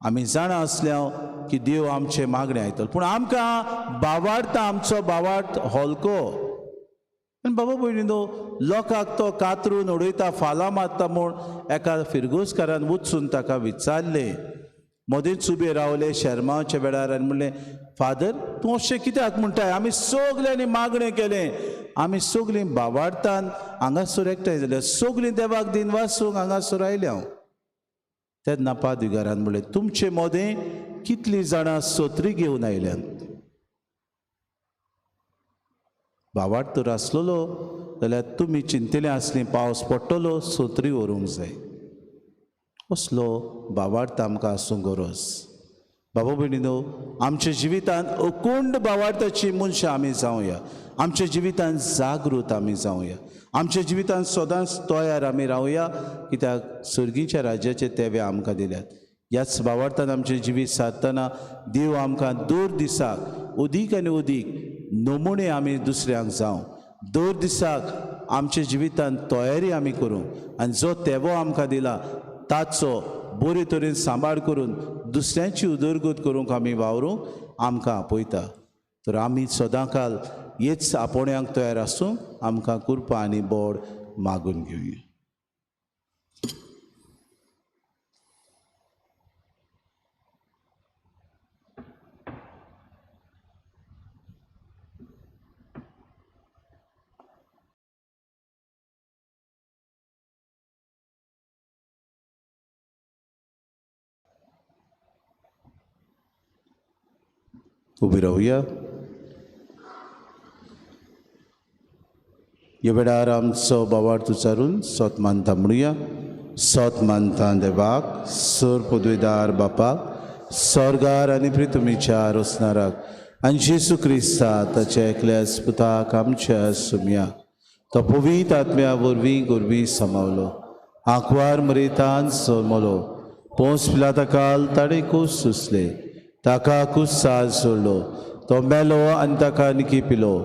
आमी जाणा आसल्या की देव आमचें मागणें आयतलो, पूण आमकां बावार्थ, आमचो बावार्थ हलको. आनी बाबा भयणीनो, लोकांक तो कातरून उडयता, फालां मारता म्हूण एका फिरगोजकारान वचून ताका विचारलें. मदींच उबे रावले शेरमांवच्या वेळार आनी म्हणलें, फादर तूं अशें कित्याक म्हणटाय? आमी सगल्यांनी मागणें केलें, आमी सगलीं बावार्थान हांगासर एकठांय जाल्या, सगलीं देवाक दिनवासूंक हांगासर आयल्या हांव. तेन्ना पादविगारान म्हणलें, तुमचे मदें कितलीं जाणां सोत्री घेवन आयल्यात? बावार्थ तर आसलेलो जाल्यार तुमी चिंतलें आसलीं पावस पडटलो, सोत्री व्हरूंक जाय. असलो बावार्थ आमकां आसूंक गरज. बाबा भयणीनो, आमच्या जिवितांत अकोंड बावार्थाची मनशां आमी जावया, आमच्या जिवितांत जागृत आमी जावया, आमच्या जिवितांत सदांच तयार आमी रावया, कित्याक सर्गीच्या राज्याचे तेवे आमकां दिल्यात. ह्याच बावार्थान आमचें जिवीत सारतना देव आमकां दर दिसाक अदीक आनी अदीक नमुणे आमी दुसऱ्यांक जावं, दर दिसाक आमच्या जिवितांत तयारी आमी करूं आनी जो तेवो आमकां दिला ताचो बरे तरेन सांबाळ करून दुसऱ्यांची उदरगत करूंक आमी वावरूंक आमकां आपयता. तर आमी सदांकाल हेच आपोवण्याक तयार आसूंक आमकां कृपा आनी बोड मागून घेवया. उबी रावया. ह्या वेळार आमचो बावार्थ उच्चारून सोत मानता म्हणुया. सोत मानता देवाक, सर पदवेदार बापाक, स्वर्गार आनी प्रितुमीच्या रोसनाराक आनी जेजू क्रिस्ता ताच्या एकल्या पुताक आमच्या सुमया, तो पवित्र आत्म्या वरवीं गोरवीं समावलो, आंकवार मरेतान सोमलो, पोंस पिलाता काल ताणें कूस सुसले, ताका कुसाद सोडलो, तो मेलो आनी ताका निकी पिलो,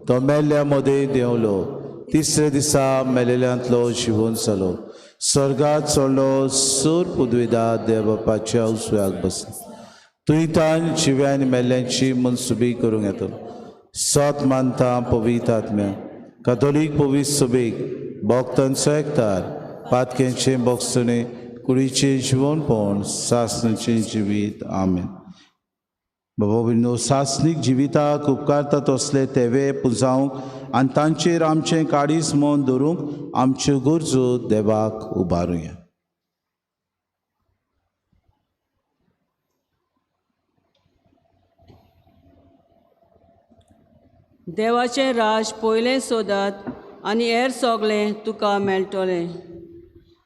तो मेल्ल्या मदें देंवलो, तिसरे दिसा मेलेल्यांतलो जिवोन जालो, स्वर्गात चडलो, सूर पुदविदा देवबापाच्या उजव्याक बसलो, तुयतान जिव्या आनी मेल्ल्यांची मनसुबी करूंक येतलो. सत मानता पवित्र आत्म्या, कातोलीक पवित्र सुबेक, भक्तांचो एकतार, पातक्यांचें बोगसणें, कुडीचें जिवनपण, सासणाचें जिवीत. आमेन. बाबा भयणीनो, सासणीक जिविताक उपकारता तसले तेवे पुजावंक आनी तांचेर आमचें काळीज मन दवरूंक आमच्यो गरजो देवाक उबारुया. देवाचें राज पयलें सोदात आनी हेर सगळें तुका मेळटलें.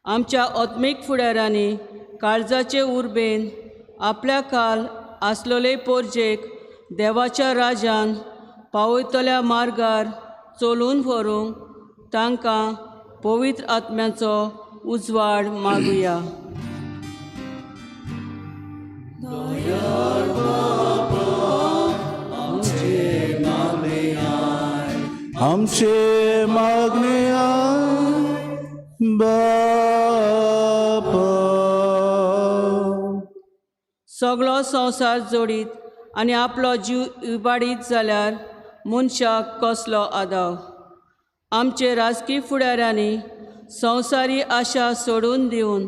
आमच्या आत्मीक फुडारांनी काळजाचे उर्बेन आपल्या काल आसलोले पोरजेक देवाच्या राजान पावयतल्या मार्गार चलून व्हरूंक तांकां पवित्र आत्म्याचो उजवाड मागुया. आमचे मागणे बापा. सगळो संवसार जोडीत आनी आपलो जीव इबाडीत जाल्यार मनशाक कसलो आदाव? आमचे राजकी फुडाऱ्यांनी संवसारी आशा सोडून दिवन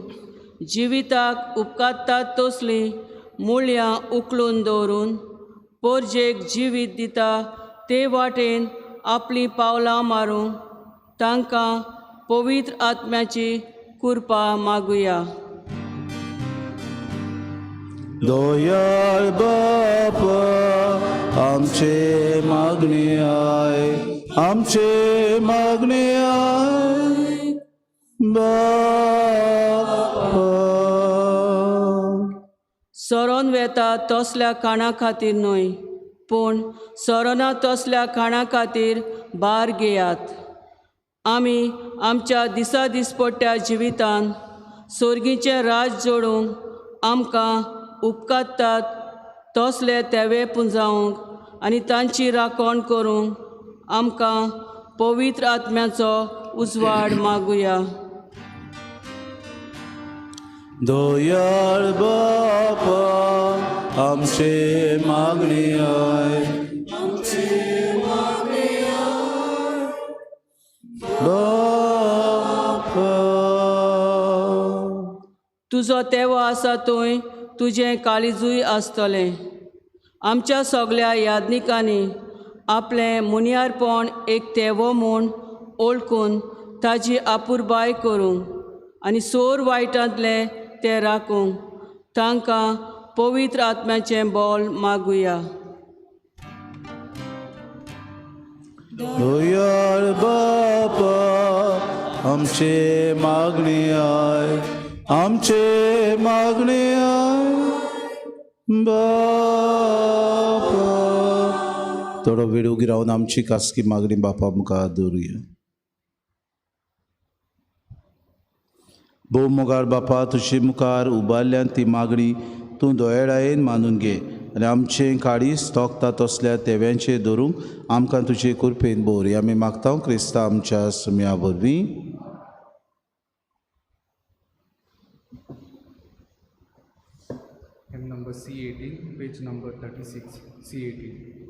जिविताक उपकारतात तसलीं मुळयां उखलून दवरून पोरजेक जिवीत दिता ते वाटेन आपलीं पावलां मारूंक तांकां पवित्र आत्म्याची कृपा मागुया. दयाळ बापा आमचे मागणे I, आमचे मागणे I बापा. सरोन वेता तसल्या खाणा खातीर न्हय, पूण सरोना तसल्या खाणा खातीर भार घेयात. आमी आमच्या दिसा दिसपट्ट्या जिवितान सोर्गीचें राज जोडूंक आमकां उपकारतात तसले तेवे पुंजावंक आनी तांची राखण करूंक आमकां पवित्र आत्म्याचो उजवाड मागुया. दयाळ बापा आमचे मागणी आय, बापा तुजो तेवो आसा थंय तुजें काळीजूय आसतलें. आमच्या सगल्या यादनिकांनी आपलें मुनियारपण एक तेवो म्हूण ओळखून ताजी आपुरबाय करूंक आनी सोर वायटांतले ते राखूंक तांकां पवित्र आत्म्याचें बोल मागुया. दयाळ बापा आमचे मागणी आय, आमचे मागणी आय बापा. थोडो वेळ उगी रावन आमची खासगी मागणी बापा मुखार दवरुया. भोव मोगाळ बापा, तुजे मुखार उबारल्यान ती मागणी तूं दोयेळायेन मानून घे आनी आमचें काळीज तोखता तसल्या तेव्यांचेर दवरूंक आमकां तुजे कृपेन बोरी आमी मागता क्रिस्ता आमच्या सुम्या वरवीं. Hymn number C18, page number 36, C18.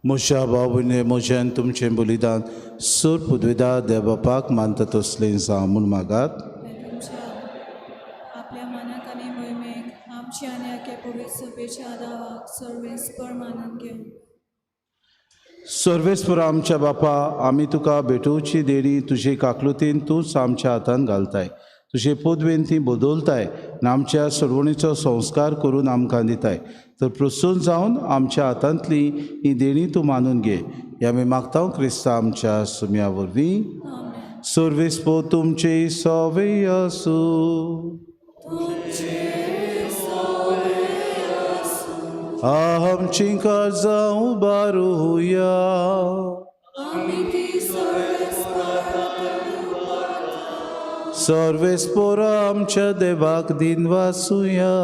म्हज्या भाव म्हज्यान तुमचें बलिदान सूर पुदविदा देवबापाक मानता तसलें जावं म्हूण मागात. आपल्या मनाक आनी मोहिमेक आमची आनी आख्या पवित्र सभेच्या दावाक सर्वेस्पर मानून घेवन. सर्वेस्पर आमच्या बापा, आमी तुका भेटोवची देणी तुजे काकलुतीन तूंच आमच्या हातान घालताय, तुजे पदवेन ती बदलताय आनी आमच्या सरवणीचो संस्कार करून आमकां दिताय. तर प्रसून जावन आमच्या हातांतली ही देणी तूं मानून घे हे आमी मागता क्रिस्ता आमच्या सुम्या वरवीं. सर्वेस्पर तुमचे सवे आसूं. आमची काळजां उबारुया. सर्वेस्पर आमच्या देवाक दिनवासुया.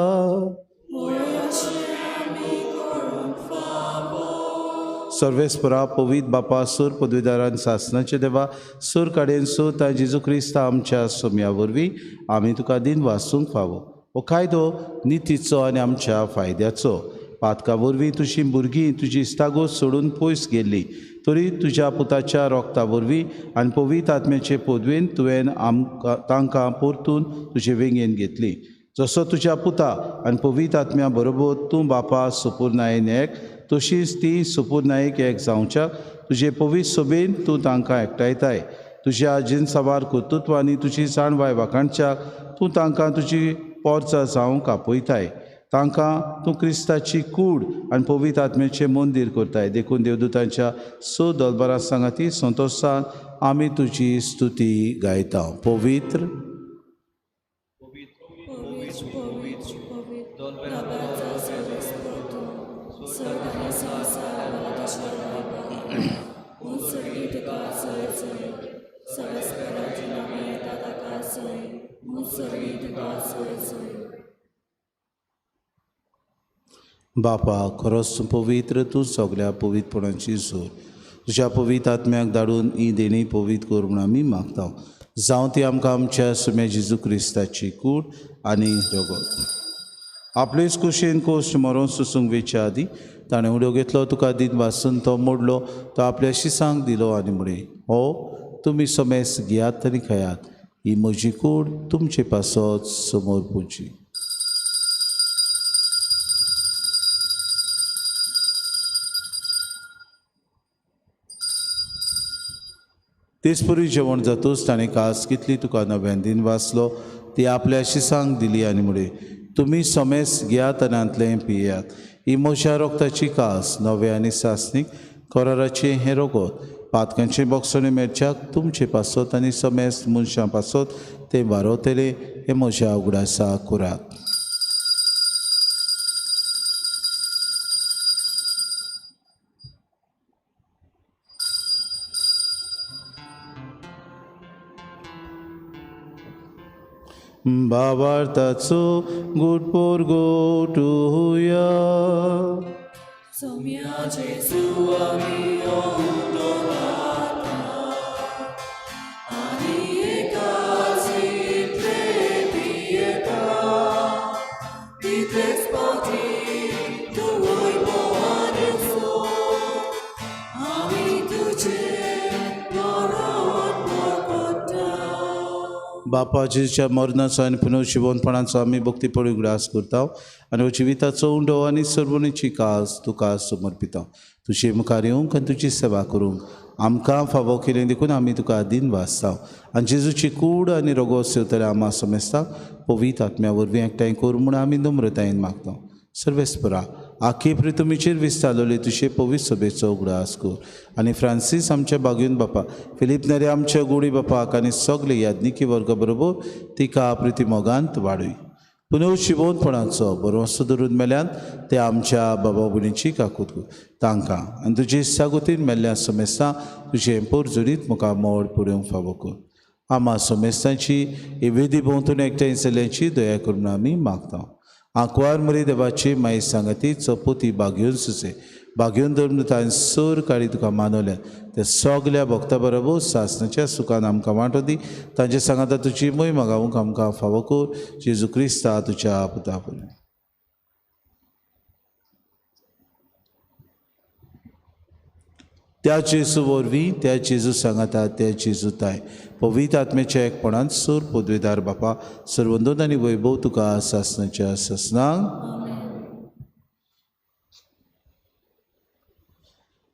सर्वेस्परा पवित्र बापा, सूर पदवीदारान सासनाचे देवा, सूर काडेन सूर ता जेजू क्रिस्ता आमच्या सोम्या वरवीं आमी तुका दिनवासूंक फावो. हो कायदो नितीचो आनी आमच्या फायद्याचो. पातका वरवीं तुजी भुरगीं तुजी इस्तागोत सोडून पयस गेल्ली तरी तुज्या पुताच्या रोगता वरवीं आनी पवित्र आत्म्याचे पदवेन तुवें आमकां तांकां परतून तुजे वेंगेन घेतली. जसो तुज्या पुता आनी पवित्र आत्म्या बरोबर तूं बापा सुपुर्नायेन एक, तशीच ती सुपुर्नायेक एक जावच्याक तुजे पवित्र सोबेन तूं तांकां एकठांयताय. तुज्या जिनसावार कर्तृत्वांनी तुजी जाणवाय वाखाणच्याक तूं तांकां तुजी पोरचां जावंक आपयताय. तांकां तूं क्रिस्ताची कूड आनी पवित्र आत्म्याचें मंदीर करताय. देखून देवदूतांच्या स दलबरा सांगाती संतोशान आमी तुजी स्तुती गायता. पवित्र मुसळी तुका सय सय सगळ्याची नामी येता ताका सय मुसळी तुका सय सय. बापा खरोच तूं पवित्र, तूं सगल्या पवित्रपणाची सोय. तुज्या पवित्र आत्म्याक धाडून ही देणी पवित्र कर म्हूण आमी मागता. जावं ती आमकां आमच्या सुम्या जेजू क्रिस्ताची कूड आनी रगत. आपलेच कुशीन कोश्ट मरोन सोसूंक वेच्या आदी ताणें उडो घेतलो, तुका दिन वासून तो मोडलो, तो आपल्या शिसांक दिलो आनी म्हळें, हो तुमी समेस घेयात आनी खायात, ही म्हजी कूड तुमचे पासत समोर पुजी. तेचपरी जेवण जातूच ताणें कास कितली तुका नव्यान दिन वाचलो, ती आपल्या शिसांक दिली आनी म्हळें, तुमी समेस घेयात आनी हांतलें पियात, ही म्हज्या रोगताची कास नवें आनी सासणीक कराराचें हें रोगत पातकांचें बोगसणें मेळच्याक तुमचे पासत आनी समेस मनशां पासत तें वारोवतलें हें म्हज्या उगडासा करात. बाबार्थाचो गुड पोरगोटुया. सोम्या जेजू आमी ओतो घातला आनी एकाच इतले पियेता तितलेच पावटी तुवूय भोवानेचो आमी तुजे मरण पडटा. बापा जेजूच्या मरणाचो आनी पुनर्जिवनपणाचो आमी भक्तीपणी उगडास करता आनी हो जिविताचो उंडो आनी सर्वणीची कास तुका समर्पिता. तुजे मुखार येवंक आनी तुजी सेवा करूंक आमकां फावो केलें देखून आमी तुका दिन वाचता. आनी जेजूची कूड आनी रोगो सेवतले आमा समेस्ता पवित्र आत्म्या वरवीं एकठांय कर म्हूण आमी नम्रतायेन मागता. सर्वेस्परा आखी प्रितुमीचेर विस्तारलेली तुजे पवित्र सभेचो उगडास कर आनी फ्रांसीस आमच्या बागयून बापा, फिलीप नेरे आमच्या गोडी बापाक आनी सगळे याज्ञिकी वर्गा बरोबर तिका प्रिती मोगांत वाडय. पुनर्जिवनपणाचो बरोसो धरून मेल्यान ते आमच्या बाबा भयणीची काकूत कर तांकां आनी तुजे सागोतीन मेल्ल्या समेस्तां तुजें पोरजुरीत मुखार मोड पुरोवंक फावो कर. आमा समेस्तांची ही वेदी भोंवतणी एकठांय जाल्ल्याची दया करून आमी मागता. आंकवार मरी देवाची माई सांगाती चपोती बागयोन सुसे बागयोन धरून ताणें सर काळी तुका मानवल्या त्या सगल्या भक्ता बरोबर सासणाच्या सुखान आमकां वांटो दी. तांचे सांगाता तुजी मोय मागावंक आमकां फावो कर. जेजू क्रिस्ता तुज्या पुता वरवीं. त्या जेजू वरवीं, त्या जेजू सांगाता, त्या जेजू ताय पवित्र आत्म्याच्या एकपणान सूर पदवेदार बापा सर्वंदन आनी वैभव तुका सासणाच्या सासणांक.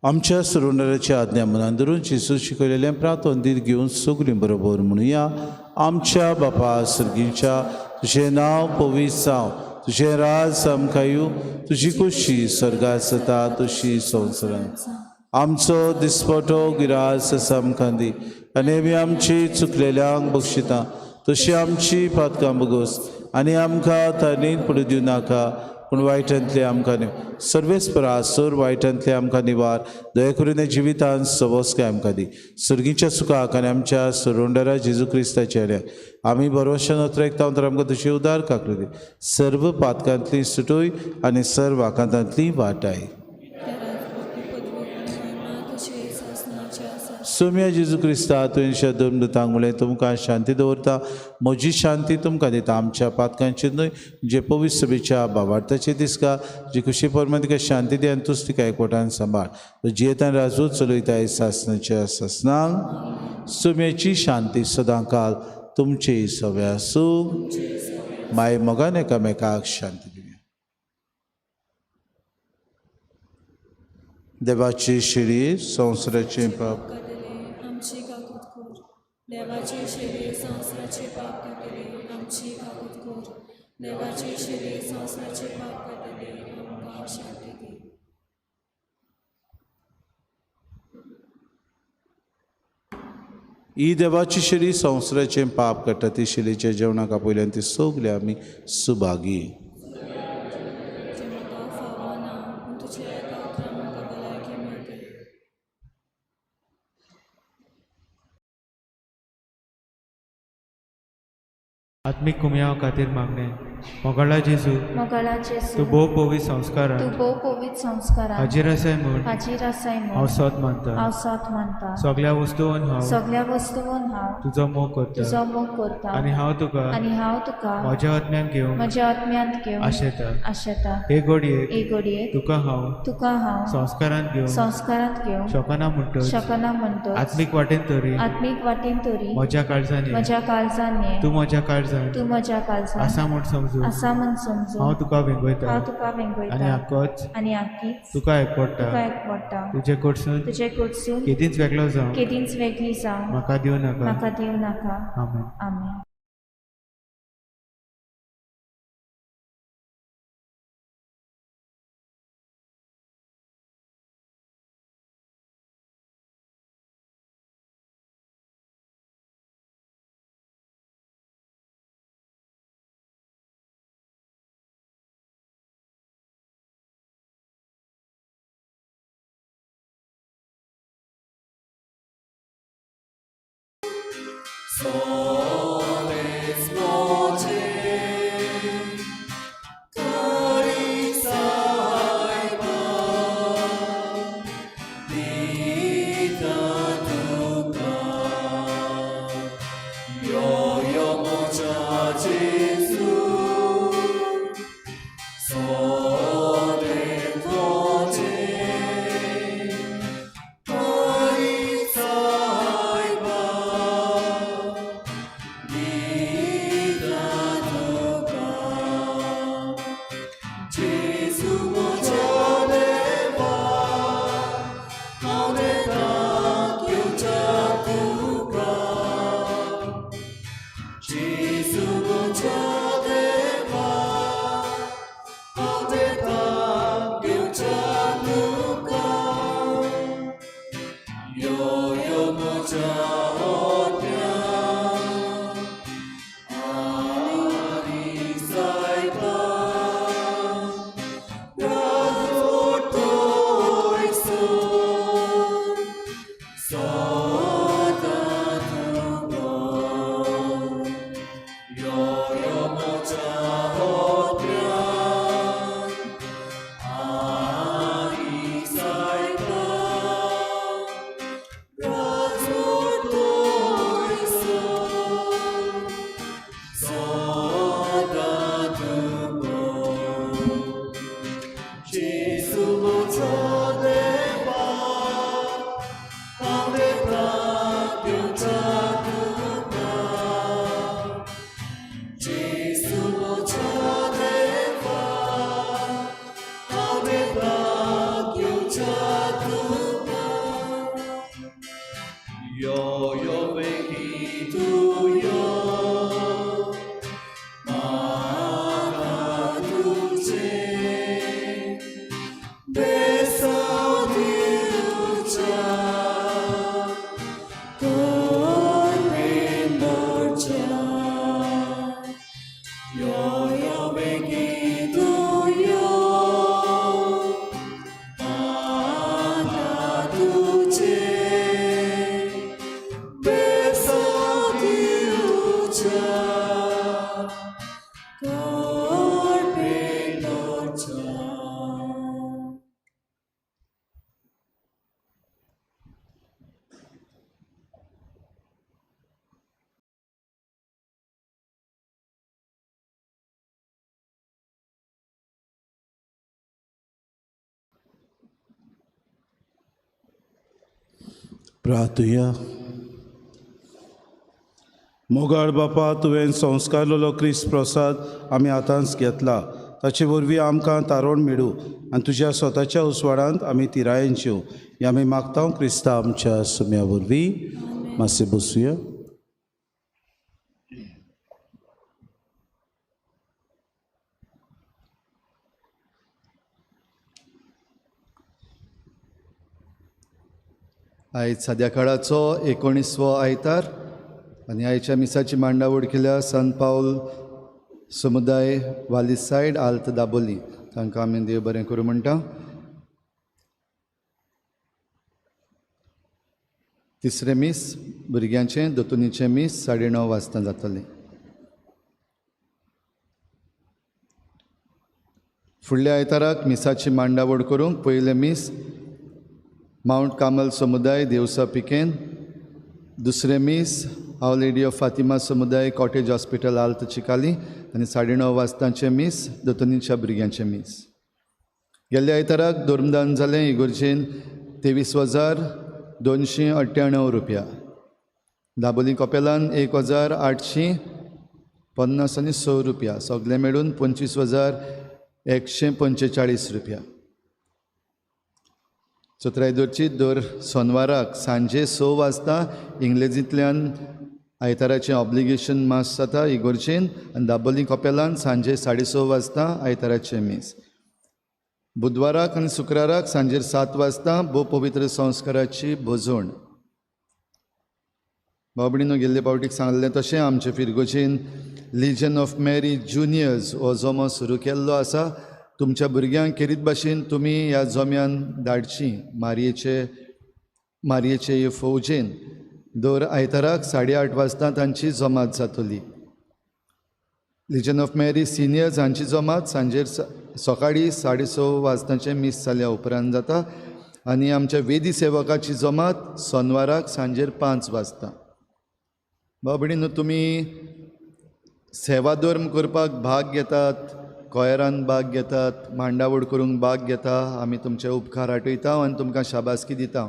आमच्या सुरुंडराच्या आज्ञा मनान धरून जेजू शिकयलेलें प्रातंदीर घेवन सगळीं बरोबर म्हणुया. आमच्या बापा सर्गीच्या, तुजें नांव पवित्र जावं, तुजें राज आमकां येवं, तुजी खोशी स्वर्गात जाता तशी संवसारांत. आमचो दिसपटो गिरास आमकां दी आनी आमी आमची चुकलेल्यांक बक्षिता तशी आमची पातकां बगोस आनी आमकां ताणें पडूं दिवं नाका पूण वायटांतले आमकां न्हय. सर्वेस्परा सर वायटांतले आमकां निवार, दया करून जिवितान सवस्काय आमकां दी. सर्गीच्या सुखाक आनी आमच्या सरोंडरा जेजू क्रिस्ताच्या हेल्याक आमी बरोवशान अत्रेकता तर आमकां तुजी उदार काकली दी. सर्व पातकांतली सुटोय आनी सर्व आकांतांतली वाटाय. सोम्या जेजू क्रिस्ता तुवें धर्मदूतांक म्हणलें, तुमकां शांती दवरता, म्हजी शांती तुमकां दिता. आमच्या पातकांचेर न्हय जे पवित्र सभेच्या बाबार्थाचे दिसका जी खुशी परमान तिका शांती दी आनी तूच तिका एकवटान सांबाळ. जियेतान राजूच चलयताय सासणाच्या सासणांक. सोम्याची शांती सदांकाल तुमचे सगळे आसूं. माय मोगान एकामेकाक शांती दिवया. देवाची शिरी संवसाराचें पाप आमची काकूत कर. देवाची शिरी संवसाराचे पाप काडटली आमची काकूत कर. देवाची शिरी संवसाराचे पाप काडटली आमकां शांती दी. ही देवाची शिरी संवसाराचें पाप काडटा ती शिरीच्या जेवणाक आपयल्यान ती सगळे आमी सुभागी. म्हाका फावना पूण तुज्या एका उतरान म्हाका भलायकी मेळटली. आत्मीक कुमयाव खातीर मागणें. मोगाळा जेजू, मोगाळा जेजू, तूं भोव पवित्र संस्कारान, तूं भोव पवित्र संस्कारान हाजीर आसाय म्हूण, हाजीर आसाय म्हूण हांव सोत मानता, हांव सोत मानता. सगळ्या वस्तून हांव, सगळ्या वस्तून हांव तुजो मोग करता, तुजो मोग करता. आनी हांव तुका, आनी हांव तुका म्हज्या आत्म्यान घेवन, म्हज्या आत्म्यांत घेवन आशेता, आशेता. हे घडयेक, हे घडयेक तुका हांव, तुका हांव संस्कारांत घेवन, संस्कारांत घेवन शकना म्हणटच, शकना म्हणटच, आत्मीक वाटेन तरी, आत्मीक वाटेन तरी म्हज्या काळजान, म्हज्या काळजान ये, तूं म्हज्या काळजान, तूं म्हज्या काळजान आसा म्हूण समजून, आसा म्हूण समजून हांव तुका वेंगयता, हांव तुका वेंगयता. आनी आकोच, आनी आकीच तुका एकवडटा, तुका एकवडटा. तुजे कडसून, तुजे कडसून केदींच वेगळो जावं, केदींच वेगळी जावं म्हाका दिवं नाका, म्हाका दिवं नाका. आमेन. आमेन. प्रार्थुया. मोगाळ बापा, तुवें संस्कारलेलो क्रिस्त प्रसाद आमी आतांच घेतला, ताचे वरवीं आमकां तारोण मेळूं आनी तुज्या स्वताच्या उजवाडांत आमी तिरायेन जेवं हें आमी मागता क्रिस्ता आमच्या सुम्या वरवीं. मातशें बसुया. आयज साद्या काळाचो 19वो आयतार आनी आयच्या मिसाची मांडावळ केल्या सन पावल समुदाय वालीसायड आल्त दाबोली, तांकां आमी देव बरें करूं म्हणटा. तिसरें मीस भुरग्यांचें दोतोनीचें मीस 9:30 वाजता जातलें. फुडल्या आयताराक मिसाची मांडावळ करूंक पयलें मीस मावंट कामल समुदाय देवसा पिकेन, दुसरें मीस our lady of Fatima समुदाय कॉटेज हॉस्पिटल आल्त चिकाली आनी 9:30 वाजतांचें मीस दोतोनीच्या भुरग्यांचें मीस. गेल्ल्या आयताराक धर्मदान जालें इगोर्जेन 23,298 रुपया, दाबोली कपेलान 1,850 आनी 100 रुपया, सगळें मेळून 25,145 रुपया. चत्राय दरची दर सोनवाराक सांजे 6 वाजता इंग्लेजींतल्यान आयताराचें ऑब्लिगेशन मास जाता इगोर्जेन आनी दाबोली कपेलान सांजे 6:30 वाजता आयताराचें मीस. बुधवाराक आनी शुक्राराक सांजेर 7 वाजता भोव पवित्र संस्काराची भोजवण. बाबडीनो गेल्ले पावटीक सांगलें तशें आमचे फिरगोजेन लिजन ऑफ मॅरी ज्युनियर्स हो जमो सुरू केल्लो आसा. तुमच्या भुरग्यांक खेरीत भाशेन तुमी ह्या जम्यान धाडची मारयेचे हे फौजेन. दर आयताराक 8:30 वाजता तांची जमात जातली. लिजन ऑफ मॅरी सिनियर्स हांची जमात सांजेर सकाळी 6:30 वाजताचें मीस जाल्या उपरांत जाता आनी आमच्या वेदी सेवकाची जमात सोनवाराक सांजेर 5 वाजता. बाबडीनो तुमी सेवाधर्म करपाक भाग घेतात, कॉयरान भाग घेतात, मांडावळ करूंक भाग घेता, आमी तुमचे उपकार आठयता आनी तुमकां शाबासकी दिता.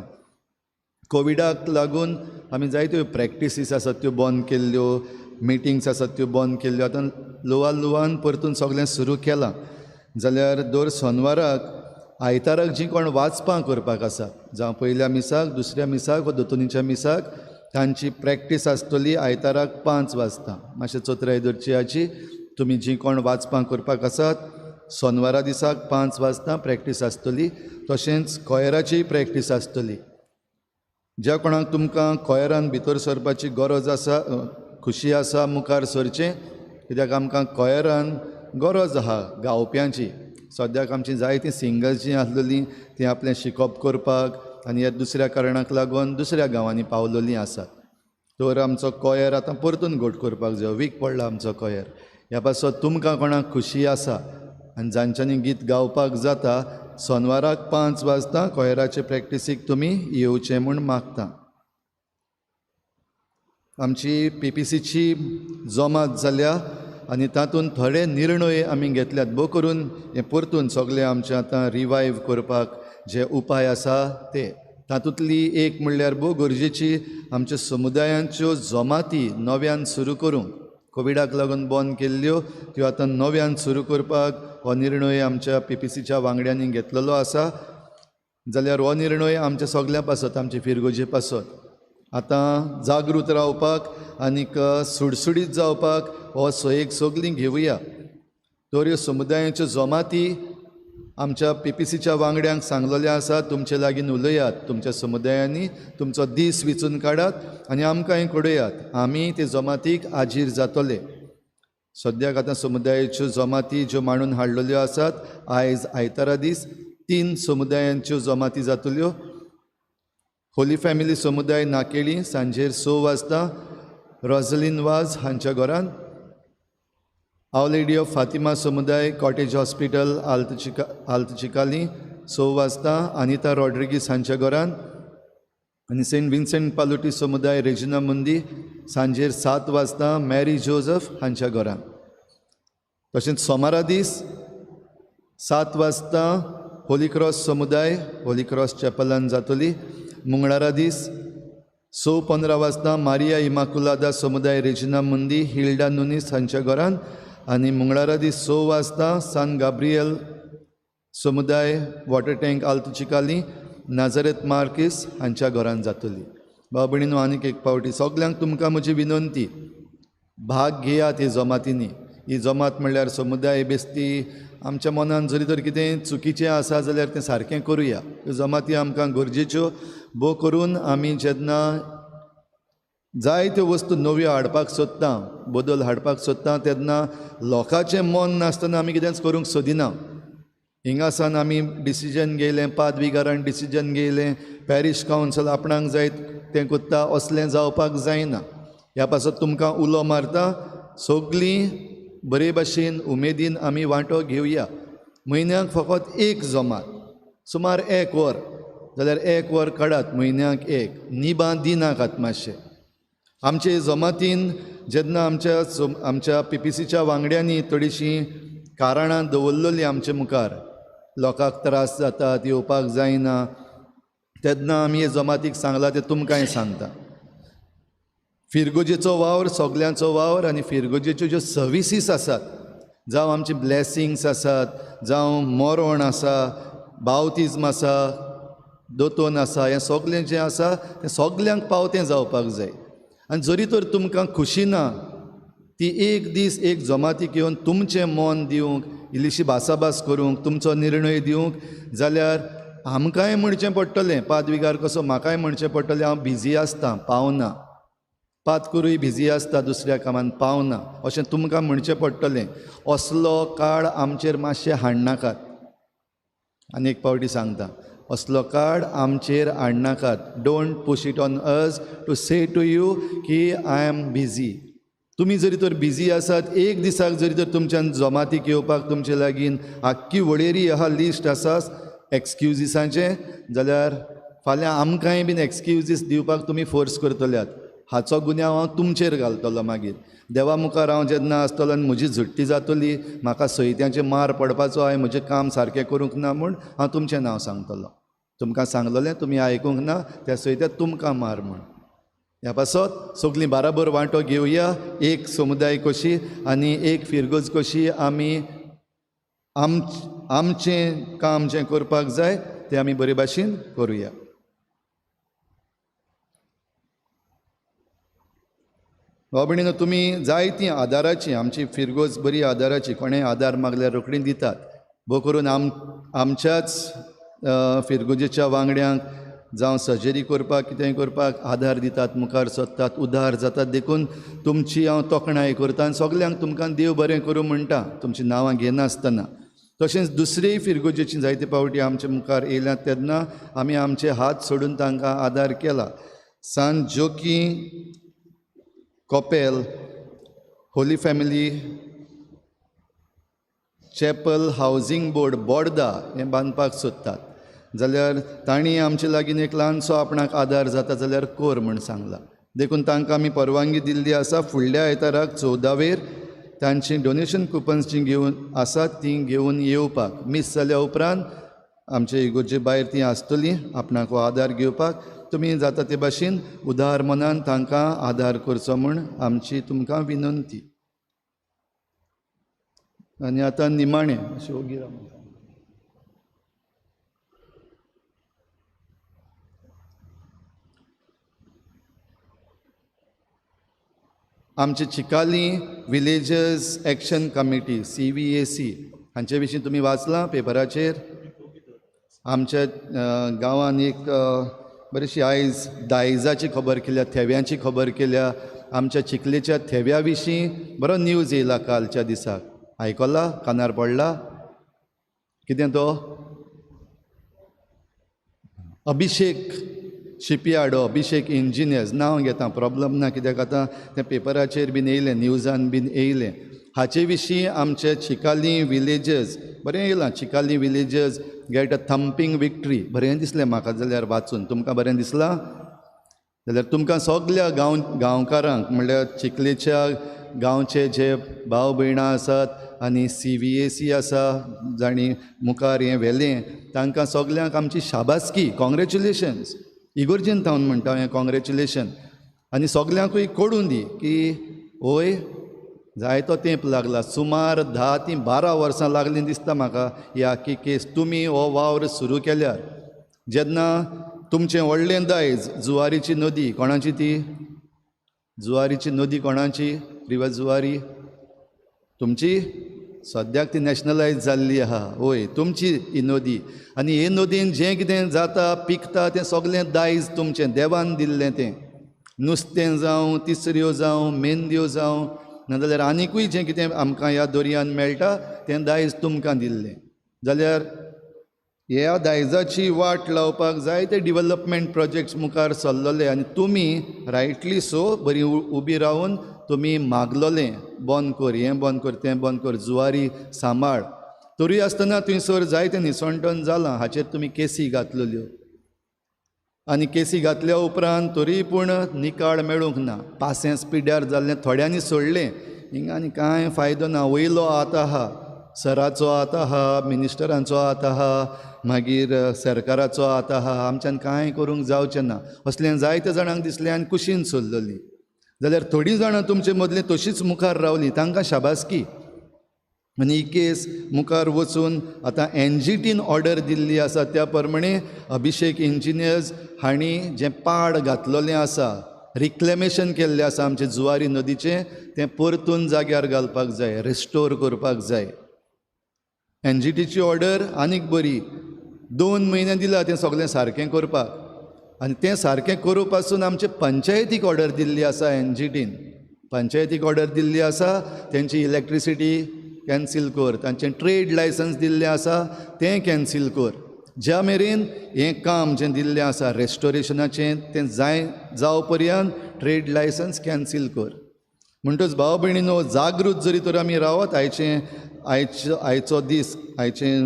कोविडाक लागून आमी जायत्यो प्रॅक्टिसीस आसात त्यो बंद केल्ल्यो, मिटिंग्स आसात त्यो बंद केल्ल्यो. आतां लुवान लुवान परतून सगळें सुरू केलां. जाल्यार दर सोनवाराक आयताराक जीं कोण वाचपां करपाक आसा, जावं पयल्या मिसाक, दुसऱ्या मिसाक वा दोतोनीच्या मिसाक, तांची प्रॅक्टीस आसतली आयताराक 5 वाजता. मातशें चत्राय धरची हाची. तुमी जीं कोण वाचपां करपाक आसात सोनवारा दिसाक 5 वाजता प्रॅक्टीस आसतली. तशेंच कॉयराचीय प्रॅक्टीस आसतली. ज्या कोणाक तुमकां कॉयरान भितर सरपाची गरज आसा, खुशी आसा मुखार सरचें, कित्याक आमकां कॉयरान गरज आहा गावप्यांची. सद्याक आमची जायतीं सिंगर्स जीं आसलेलीं तीं आपलें शिकप करपाक आनी ह्या दुसऱ्या कारणाक लागून दुसऱ्या गांवांनी पावलेलीं आसात. तर आमचो कॉयर आतां परतून घट करपाक जाय, वीक पडला आमचो कॉयर. ह्या पासत तुमकां कोणाक खुशी आसा आनी जांच्यांनी गीत गावपाक जाता, सोनवाराक 5 वाजता कॉयराचे प्रॅक्टिसीक तुमी येवचें म्हूण मागता. आमची PPCची जमात जाल्या आनी तातूंत थोडे निर्णय आमी घेतल्यात. भोव करून हें परतून सगळें आमचें आतां रिवायव करपाक जे उपाय आसा ते, तातूंतली एक म्हणल्यार भोव गरजेची आमच्या समुदायांच्यो जमाती नव्यान सुरू करूंक, कोविडाक लागून बंद केल्ल्यो त्यो आतां नव्यान सुरू करपाक हो निर्णय आमच्या PPCच्या वांगड्यांनी घेतलेलो आसा. जाल्यार हो निर्णय आमच्या सगळ्यां पासत, आमचे फिरगोजे पासत आतां जागृत रावपाक आनीक सुडसुडीत जावपाक हो सोयेक सगळीं घेवया. तर ह्यो समुदायांच्यो जमाती आमच्या PPCच्या वांगड्यांक सांगलेलें आसा, तुमचे लागीं उलयात, तुमच्या समुदायांनी तुमचो दीस विचून काडात आनी आमकांय कळयात, आमी ते जमातीक आजीर जातले. सद्याक आतां समुदायाच्यो जमाती ज्यो मांडून हाडलेल्यो आसात, आयज आयतारा दीस 3 समुदायांच्यो जमाती जातल्यो. होली फॅमिली समुदाय नाकेळी सांजेर 6 वाजता रोजलीन वाज हांच्या घरान, our lady of Fatima समुदाय कॉटेज हॉस्पिटल आल्तचिकाली 6 वाजता अनिता रॉड्रिगीस हांच्या घरान, आनी सेंट विन्सेंट पालुटी समुदाय रेजिना मुंदी सांजेर 7 वाजता मॅरी जोजफ हांच्या घरान. तशेंच सोमारा दीस 7 वाजता होली क्रॉस समुदाय होली क्रॉस चॅपलान जातली. मंगळारा दीस 6:15 वाजता मारिया इमाकुलादा समुदाय रेजिना मुंदी हिल्डा नुनीस हांच्या घरान, आनी मंगळारा दीस 6 वाजता सान गाब्रियल समुदाय वॉटर टँक आल्तचिकाली नाजरेत मार्कीस हांच्या घरान जातली. भाव भयणीनो, आनीक एक पावटी सगल्यांक तुमकां म्हजी विनंती, भाग घेयात हे जमातींनी. ही जमात म्हणल्यार समुदाय बेस्ती आमच्या मनान जरी तर कितें चुकीचें आसा जाल्यार तें सारकें करुया. ह्यो जमाती आमकां गरजेच्यो. भोव करून आमी जेन्ना जायत्यो वस्तू नव्यो हाडपाक सोदता, बदल हाडपाक सोदता, तेन्ना लोकांचें मन नासतना आमी कितेंच करूंक सोदिना. हिंगासान आमी डिसिजन घेयलें, पादविगारान डिसिजन घेयलें, पॅरीश कावन्सल आपणाक जाय तें कोत्ता, असलें जावपाक जायना. ह्या पासत तुमकां उलो मारता, सगळीं बरे भाशेन उमेदीन आमी वांटो घेवया. म्हयन्याक फकत एक जमात, सुमार 1 वर जाल्यार 1 वर काडात म्हयन्याक एक, निबां दिनाकात मातशें. आमचे जमातीन जेन्ना आमच्या पीपीसीच्या वांगड्यांनी थोडीशीं कारणां दवरलेलीं आमचे मुखार, लोकांक त्रास जातात, येवपाक जायना, तेन्ना आमी हे जमातीक सांगलां तें तुमकांय सांगता. फिरगोजेचो वावर सगल्यांचो वावर आनी फिरगोजेच्यो ज्यो सर्विसीस आसात, जावं आमची ब्लेसिंग्स आसात, जावं मरण आसा, बावतिज्म आसा, दोतोन आसा, हें सगलें जें आसा तें सगल्यांक पावतें जावपाक जाय. आनी जरी तर तुमकां खुशी ना ती एक दीस एक जमातीक येवन तुमचें मन दिवंक, इल्लीशी भासाभास करूंक, तुमचो निर्णय दिवंक जाल्यार आमकांय म्हणचें पडटलें, पादविगार कसो म्हाकाय म्हणचें पडटलें, हांव बिजी आसता पावना, पादकुरूय बिजी आसता दुसऱ्या कामान पावना, अशें तुमकां म्हणचें पडटलें. असलो काळ आमचेर मातशें हाडनाकात. आनी एक पावटी सांगता, असलो काळ आमचेर हाडनाकात. Don't push it on us to say to you की I am busy. तुमी जरी तर बिजी आसात, एक दिसाक जरी तर तुमच्यान जमातीक येवपाक तुमचे लागीं आख्खी वळेरी आहा, लिस्ट आसा एक्सक्युजीसांचें, जाल्यार फाल्यां आमकांय बीन एक्सक्युजीस दिवपाक तुमी फोर्स करतल्यात. हाचो गुन्यांव हांव तुमचेर घालतलो मागीर. देवा मुखार हांव जेन्ना आसतलो आनी म्हजी झुट्टी जातली, म्हाका सयत्यांचे मार पडपाचो, हांवें म्हजें काम सारकें करूंक ना म्हूण हांव तुमचें नांव सांगतलो. तुमकां सांगलेलें तुमी आयकूंक ना, त्या सयत्या तुमकां मार म्हूण. ह्या पासत सगलीं बाराबर वांटो घेवया, एक समुदाय कशी आनी एक फिरगोज कशी आमी आमचें काम जें करपाक जाय तें आमी बरे भाशेन करुया. भाव भयणीनो, तुमी जायतीं आदाराची, आमची फिरगोज बरी आदाराची, कोणें आदार मागल्यार रोखडी दितात. भोव करून आमच्याच फिरगोजेच्या वांगड्यांक जावं सर्जरी करपाक कितेंय करपाक आदार दितात, मुखार सोदतात, उदार जातात. देखून तुमची हांव तोखणाय करता आनी सगल्यांक तुमकां देव बरें करूं म्हणटा, तुमचीं नांवां घेनासतना. तशेंच दुसरीय फिरगोजेची जायते पावटी आमचे मुखार येयल्यात तेन्ना आमी आमचे हात सोडून तांकां आदार केला. San Joaquim Coppel, Holy Family Chapel Housing Board Borda हें बांदपाक सोदतात जाल्यार तांणी आमचे लागीं एक ल्हानसो आपणाक आदार जाता जाल्यार कर म्हूण सांगला. देखून तांकां आमी परवानगी दिल्ली आसा. फुडल्या आयताराक 14वेर तांची डोनेशन कुपन्स जीं घेवन आसात तीं घेवन येवपाक. मीस जाल्या उपरांत आमचे इगोर्जे भायर तीं आसतलीं आपणाक हो आदार घेवपाक. तुमी जाता ते भाशेन उदार मनान तांकां आदार करचो म्हूण आमची तुमकां विनंती. आनी आतां निमाणें अशें ओगी राव. आमचे Chicalim villagers action committee CVAC हांचे विशीं तुमी वाचलां पेपराचेर. आमच्या गांवान एक बरीशी आयज दायजाची खबर केल्या, थेव्यांची खबर केल्या. आमच्या चिखलेच्या थेव्या विशीं बरो न्यूज येयला कालच्या दिसाक. आयकला, कानार पडला कितें तो अभिषेक शिपयार्ड, अभिषेक इंजिनियर्स नांव घेता, प्रॉब्लम ना कित्याक आतां तें पेपराचेर बीन येयलें, न्यूजान बीन येयलें. हाचे विशीं आमचे चिकाली विलेजर्स बरें येयलां, Chicalim villagers get a thumping victory. बरें दिसलें म्हाका जाल्यार वाचून. तुमकां बरें दिसलां जाल्यार तुमकां सगल्या गांवकारांक म्हणल्यार चिखलेच्या गांवचे जे भाव भयणां आसात आनी CVAC आसा जांणी मुखार हें व्हेलें तांकां सगल्यांक आमची शाबासकी, कॉंग्रेच्युलेशन्स. इगोर्जेन थावन म्हणटा हें कॉंग्रेच्युलेशन. आनी सगल्यांकूय कळून दी की वय जायतो तेंप लागला, सुमार 10 ते 12 वर्सां लागलीं दिसता म्हाका ही आख्खी केस. तुमी हो वावर सुरू केल्यार जेन्ना तुमचें व्हडलें दायज जुवारीची नदी, कोणाची ती जुवारीची नदी, कोणाची रिवर जुवारी तुमची, सद्याक ती नॅशनलायज जाल्ली आहा, वय तुमची ही नदी. आनी हे नदीन जें कितें जाता पिकता तें सगलें दायज तुमचें, देवान दिल्लें तें. नुस्तें जावं, तिसऱ्यो जावं, मेंदयो जावं, नाजाल्यार आनिकूय जें कितें आमकां ह्या दर्यान मेळटा तें दायज तुमकां दिल्लें. जाल्यार ह्या दायजाची वाट लावपाक जायते डिवलपमेंट प्रोजेक्ट्स मुखार सरलेले आनी तुमी रायटली सो बरी उबी रावन तुमी मागलोलें बंद कर, हें बंद कर, तें बंद कर, जुवारी सांबाळ. तरी आसतना थंयसर जायतें निसणटन जालां, हाचेर तुमी केसी घातलेल्यो आनी केसी घातल्या उपरांत तरी पूण निकाळ मेळूंक ना. पासेंस पिड्यार जाल्लें थोड्यांनी सोडलें, हिंगा आनी कांय फायदो ना. वयलो आतां आहा, सराचो आतां आहा, मिनिस्टरांचो आतां आहा, मागीर सरकाराचो आतां आहा, आमच्यान कांय करूंक जावचें ना असलें जायते जाणांक दिसलें आनी कुशीन सोडलेली. जाल्यार थोडीं जाणां तुमचे मदलीं तशींच मुखार रावलीं, तांकां शाबासकी. आनी ही केस मुखार वचून आतां एनजीटीन ऑर्डर दिल्ली आसा त्या प्रमाणे अभिषेक इंजिनियर्स हांणी जें पाड घातलेलें आसा, रिक्लेमेशन केल्लें आसा आमचे जुवारी नदीचें, तें परतून जाग्यार घालपाक जाय, रिस्टोर करपाक जाय. एनजीटीची ऑर्डर आनीक बरी, 2 म्हयने दिला तें सगळें सारकें करपाक, आनी तें सारकें करूं पासून आमचे पंचायतीक ऑर्डर दिल्ली आसा एनजीटीन, पंचायतीक ऑर्डर दिल्ली आसा तेंची इलेक्ट्रिसिटी कॅन्सील कर, तांचें ट्रेड लायसन्स दिल्लें आसा तें कॅन्सील कर. ज्या मेरेन हें काम जें दिल्लें आसा रेस्टोरेशनाचें तें जाय जावं पर्यंत ट्रेड लायसन्स कॅन्सील कर. म्हणटच भाव भयणीनो, जागृत जरी तर आमी रावत, आयचें आयचो आयचो दीस आयचें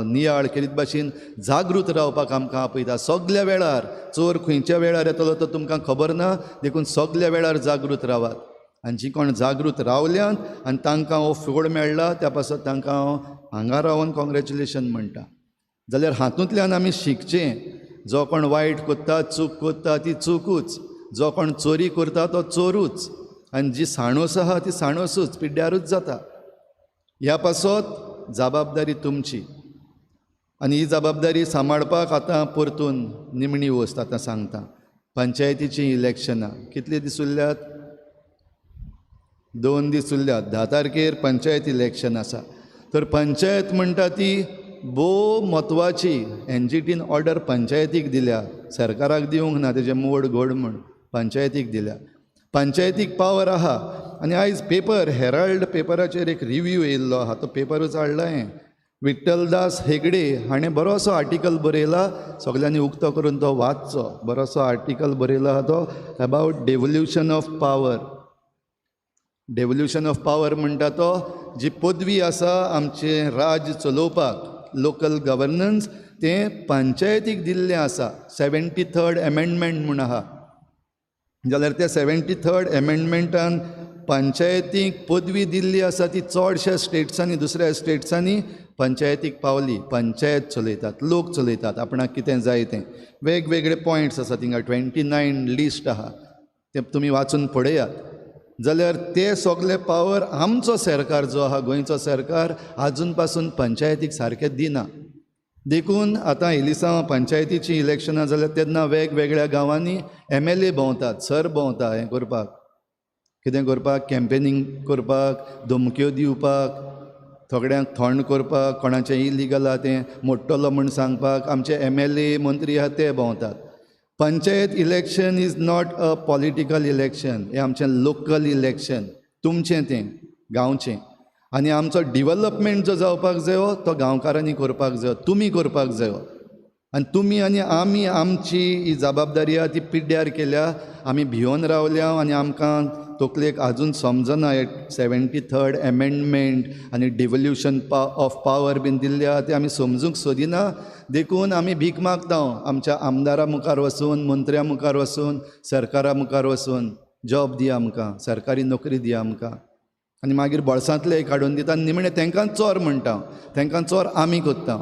नियाळ केरीत भाशेन जागृत रावपाक आमकां आपयता. सगल्या वेळार चोर खंयच्या वेळार येतलो तो तुमकां खबर ना, देखून सगल्या वेळार जागृत रावात. आनी जी कोण जागृत रावल्यांत आनी तांकां हो फोड मेळ्ळा त्या पासत तांकां हांव हांगा रावन कॉंग्रेच्युलेशन म्हणटा. जाल्यार हातूंतल्यान आमी शिकचें, जो कोण वायट करता, चूक करता ती चुकूच, जो कोण चोरी करता तो चोरूच, आनी जी साणोस आहा ती साणोसूच, पिड्ड्यारूच जाता. ह्या पासत जबाबदारी तुमची, आनी ही जबाबदारी सांबाळपाक आतां परतून निमणी वस्त आतां सांगता. पंचायतीचीं इलेक्शनां कितले दीस उरल्यात? 2 दीस उरल्यात. 10 तारखेर पंचायत इलेक्शन आसा. तर पंचायत म्हणटा ती भोव म्हत्वाची. एनजीटीन ऑर्डर पंचायतीक दिल्या, सरकाराक दिवंक ना, तेजें मोड घोड म्हूण पंचायतीक दिल्या. पंचायतीक पावर आहा. आनी आयज पेपर हेराल्ड पेपराचेर एक रिव्यू येयल्लो आहा, तो पेपरूच हाडला हें. विठ्ठलदास हेगडे हाणें बरोसो आर्टिकल बरयला, सगल्यांनी उक्तो करून तो वाचचो. बरोसो आर्टिकल बरयला आहा तो about devolution of power. Devolution of power म्हणटा तो जी पदवी आसा आमचें राज्य चलोवपाक, लोकल गवर्नन्स, तें पंचायतीक दिल्लें आसा. 73rd amendment म्हूण आहा. जाल्यार त्या 73rd एमेंडमेंटान पंचायतीक पदवी दिल्ली आसा ती चडश्या स्टेट्सांनी, दुसऱ्या स्टेट्सांनी पंचायतीक पावली. पंचायत चलयतात, लोक चलयतात, आपणाक कितें जाय तें. वेगवेगळे पॉयंट्स आसा थिंगा, 29 लिस्ट आहा, तें तुमी वाचून पळयात. जाल्यार ते सगळे पावर आमचो सरकार जो आहा, गोंयचो सरकार, आजून पासून पंचायतीक सारकें दिना. देखून आतां इलिसांव पंचायतीचीं इलेक्शनां जाल्यार तेन्ना वेगवेगळ्या गांवांनी MLA भोंवतात, सर भोंवता हें करपाक, कितें करपाक, कॅम्पेनींग करपाक, धमक्यो दिवपाक, थोड्यांक थंड करपाक, कोणाचें इलिगल आहा तें मोडटलो म्हूण सांगपाक आमचे MLA मंत्री आहा ते भोंवतात. Panchayat election is not a political election, हें आमचें लोकल इलेक्शन, तुमचें तें गांवचें. आनी आमचो डिवलपमेंट जो जावपाक जायो तो गांवकारांनी करपाक जायो, तुमी करपाक जायो. आनी तुमी आनी आमी आमची ही जबाबदारी आहा ती पिड्ड्यार केल्या, आमी भियोन रावल्या आनी आमकां तकलेक आजून समजना हे 73rd amendment आनी डिवोल्युशन ऑफ पावर बीन दिल्ली आहा ते आमी समजूंक सोदिना. देखून आमी भीक मागता आमच्या आमदारा मुखार वचून, मंत्र्या मुखार वचून, सरकारा मुखार वचून, जॉब दिया आमकां, सरकारी नोकरी दिया आमकां. आनी मागीर बोळसांतले काडून दिता. निमणें तांकां चोर म्हणटा, तांकां चोर आमी करता.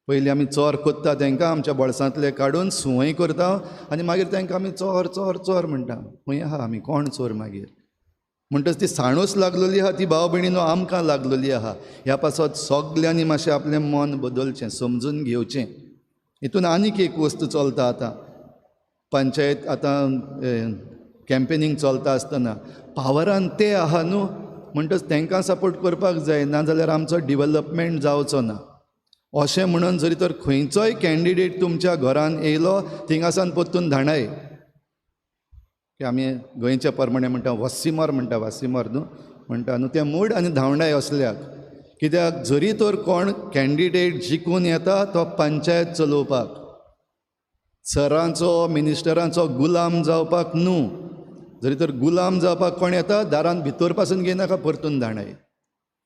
पयलीं आमी चोर कोत्ता तांकां, आमच्या बोळसांतले काडून सुंवय करता आनी मागीर तांकां आमी चोर चोर चोर म्हणटा. खंय आहा आमी, कोण चोर मागीर? म्हणटच ती साणूस लागलेली आहा ती भाव भयणीनो आमकां लागलेली आहा. ह्या पासत सगल्यांनी मातशें आपलें मन बदलचें, समजून घेवचें. हितून आनीक एक वस्तू चलता आतां, पंचायत आतां कॅम्पेनींग चलता आसतना पावरान ते आहा न्हू, म्हणटच तांकां सपोर्ट करपाक जाय, नाजाल्यार आमचो डिवलपमेंट जावचो ना. अशें म्हणून जरी तर खंयचोय कॅन्डिडेट तुमच्या घरान येयलो थिंगासान परतून धांडाय. की आमी गोंयच्या प्रमाणे म्हणटा वस्सीमोर म्हणटा, वासिमोर न्हू म्हणटा न्हू, तें मूड आनी धांवडाय असल्याक. कित्याक जरी तर कोण कॅन्डिडेट जिखून येता तो पंचायत चलोवपाक, सरांचो मिनिस्टरांचो गुलाम जावपाक न्हू. जरी तर गुलाम जावपाक कोण येता दारान भितर पासून घेयनाका, परतून धांडाय.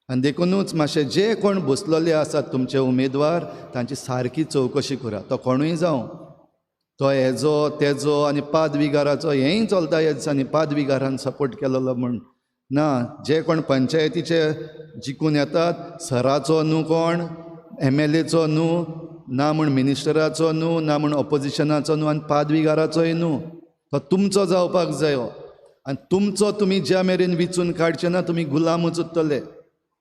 आनी देखुनूच मातशें जे कोण बसलेले आसात तुमचे उमेदवार तांची सारकी चवकशी करात. तो कोणूय जावं, तो हेजो तेजो आनी पादविगाराचो हेंय चलता ह्या दिसांनी, पादविगारान सपोर्ट केलेलो म्हूण ना. जे कोण पंचायतीचे जिखून येतात सराचो न्हू, कोण एमएलएचो न्हू, ना म्हूण मिनिस्टराचो न्हू, ना म्हूण ऑपोजिशनाचो न्हू आनी पादविगाराचोय न्हू, तो तुमचो जावपाक जायो. आनी तुमचो तुमी ज्या मेरेन विचून काडचे ना तुमी गुलामूच उरतले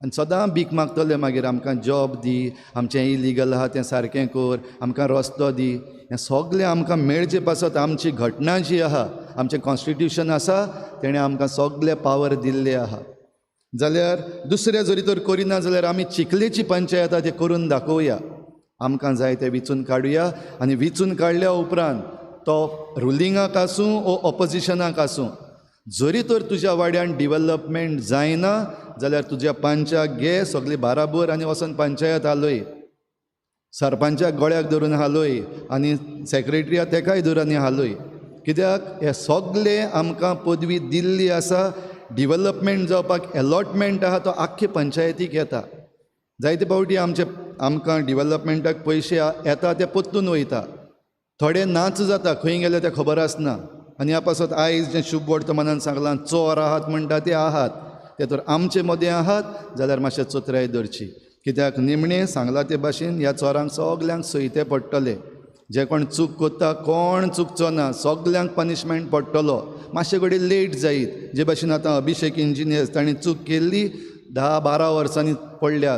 आनी सदां भीक मागतले मागीर आमकां जॉब दी, आमचें इलिगल आहा तें सारकें कर, आमकां रस्तो दी. हें सगळें आमकां मेळचे पासत आमची घटना जी आहा, आमचें कॉन्स्टिट्युशन आसा तेणें आमकां सगळे पावर दिल्ले आहा. जाल्यार दुसरें जरी तर करिना जाल्यार आमी चिखलेची पंचायत आहा तें करून दाखोवया, आमकां जाय तें विचून काडुया. आनी विचून काडल्या उपरांत तो रुलिंगाक आसूं ओ ऑपोजिशनाक आसूं, जरी तर तुज्या वाड्यान डिवलपमेंट जायना जाल्यार तुज्या पंचाक घे सगळी बाराबर आनी वचोन पंचायत हालय, सरपंचाक गळ्याक धरून हालय आनी सेक्रेटरी आहा तेकाय धरून आनी हालय. कित्याक हे सगळे आमकां पदवी दिल्ली आसा, डिवलपमेंट जावपाक एलॉटमेंट आहा तो आख्खे पंचायतीक येता. जायते फावटी आमचे आमकां डिवलपमेंटाक पयशे येता ते परतून वयता, थोडे नाच जाता, खंय गेले ते खबर आसना. आनी ह्या पासत आयज जें शुभ वर्तमानान सांगलां चोर आहात म्हणटा ते आहात, ते तर आमचे मदें आहात जाल्यार मातशें चतुराय धरची. कित्याक निमणें सांगलां ते भाशेन ह्या चोरांक सगल्यांक सयते पडटले. जे कोण चूक करता कोण चुकचो ना, सगल्यांक पनिशमेंट पडटलो. मातशे कडेन लेट जायत, जे भाशेन आतां अभिषेक इंजिनियर ताणें चूक केल्ली 10-12 वर्सांनी पडल्या,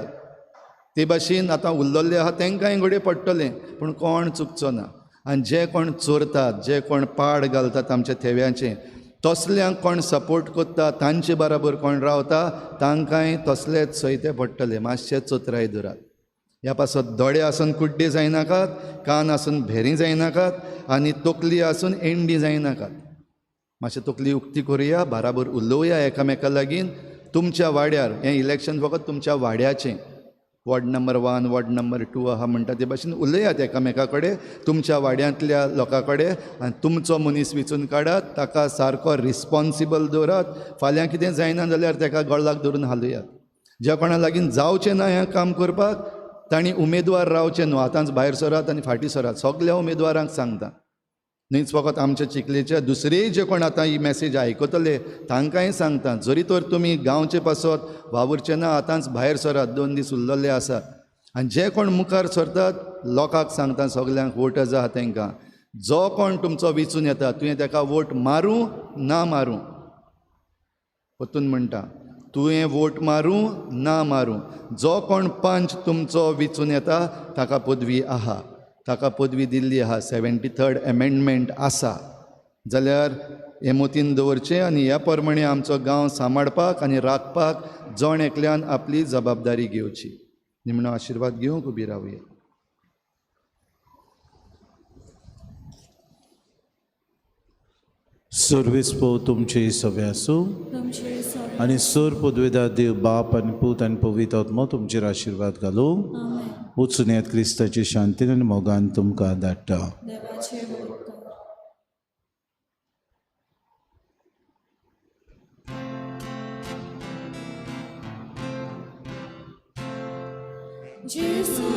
ते भाशेन आतां उरलेले आहा तांकांय घडये पडटलें, पूण कोण चुकचो ना. आनी जे कोण चोरतात, जे कोण पाड घालतात आमच्या थेव्याचें, तसल्यांक कोण सपोर्ट करता, तांचे बराबर कोण रावता तांकांय तसलेच सयते पडटले. मातशें चतुराय धरात. ह्या पासत दोळे आसून कुड्डे जायनाकात, कान आसून भेरी जायनाकात आनी तकली आसून एंडी जायनाकात. मातशें तकली उक्ती करुया, बराबर उलोवया एकामेका लागीं. तुमच्या वाड्यार हें इलेक्शन फकत तुमच्या वाड्याचें, वॉर्ड नंबर 1 वॉर्ड नंबर 2 आहा म्हणटा ते भाशेन उलयात एकामेका कडेन, तुमच्या वाड्यांतल्या लोकां कडेन, आनी तुमचो मनीस विचून काडात, ताका सारको रिस्पोन्सिबल दवरात. फाल्यां कितें जायना जाल्यार ताका गळ्याक धरून हालयात. ज्या कोणा लागीं जावचें ना हें काम करपाक तांणी उमेदवार रावचें न्हू, आतांच भायर सरात आनी फाटीं सरात. सगल्या उमेदवारांक सांगता, न्हीच फकत आमच्या चिखलेच्या, दुसरेय जे कोण आतां ही मॅसेज आयकतले तांकांय सांगता, जरी तर तुमी गांवचे पासत वावुरचे ना आतांच भायर सरात, 2 दीस उरलेले आसात. आनी जे कोण मुखार सरतात लोकांक सांगता सगल्यांक, वोटर्स आहा तांकां, जो कोण तुमचो विचून येता तुवें ताका वोट मारूं ना मारूं, परतून म्हणटा तुवें वोट मारूं ना मारूं, जो कोण पंच तुमचो विचून येता ताका पदवी आहा, ताका पदवी दिल्ली आहा, 73rd amendment आसा. जाल्यार हें मतीन दवरचें आनी ह्या प्रमाणे आमचो गांव सांबाळपाक आनी राखपाक जण एकल्यान आपली जबाबदारी घेवची. निमणो आशिर्वाद घेवंक उबी रावया. सर्वेस पो तुमचे सवे आसूं आनी सर पदवेदार देव बाप आनी पूत आनी पवित्र आत्मो तुमचेर आशिर्वाद घालूं. वचून येत क्रिस्ताची शांतीन आनी मोगान तुमकां धाडटा. Gesù,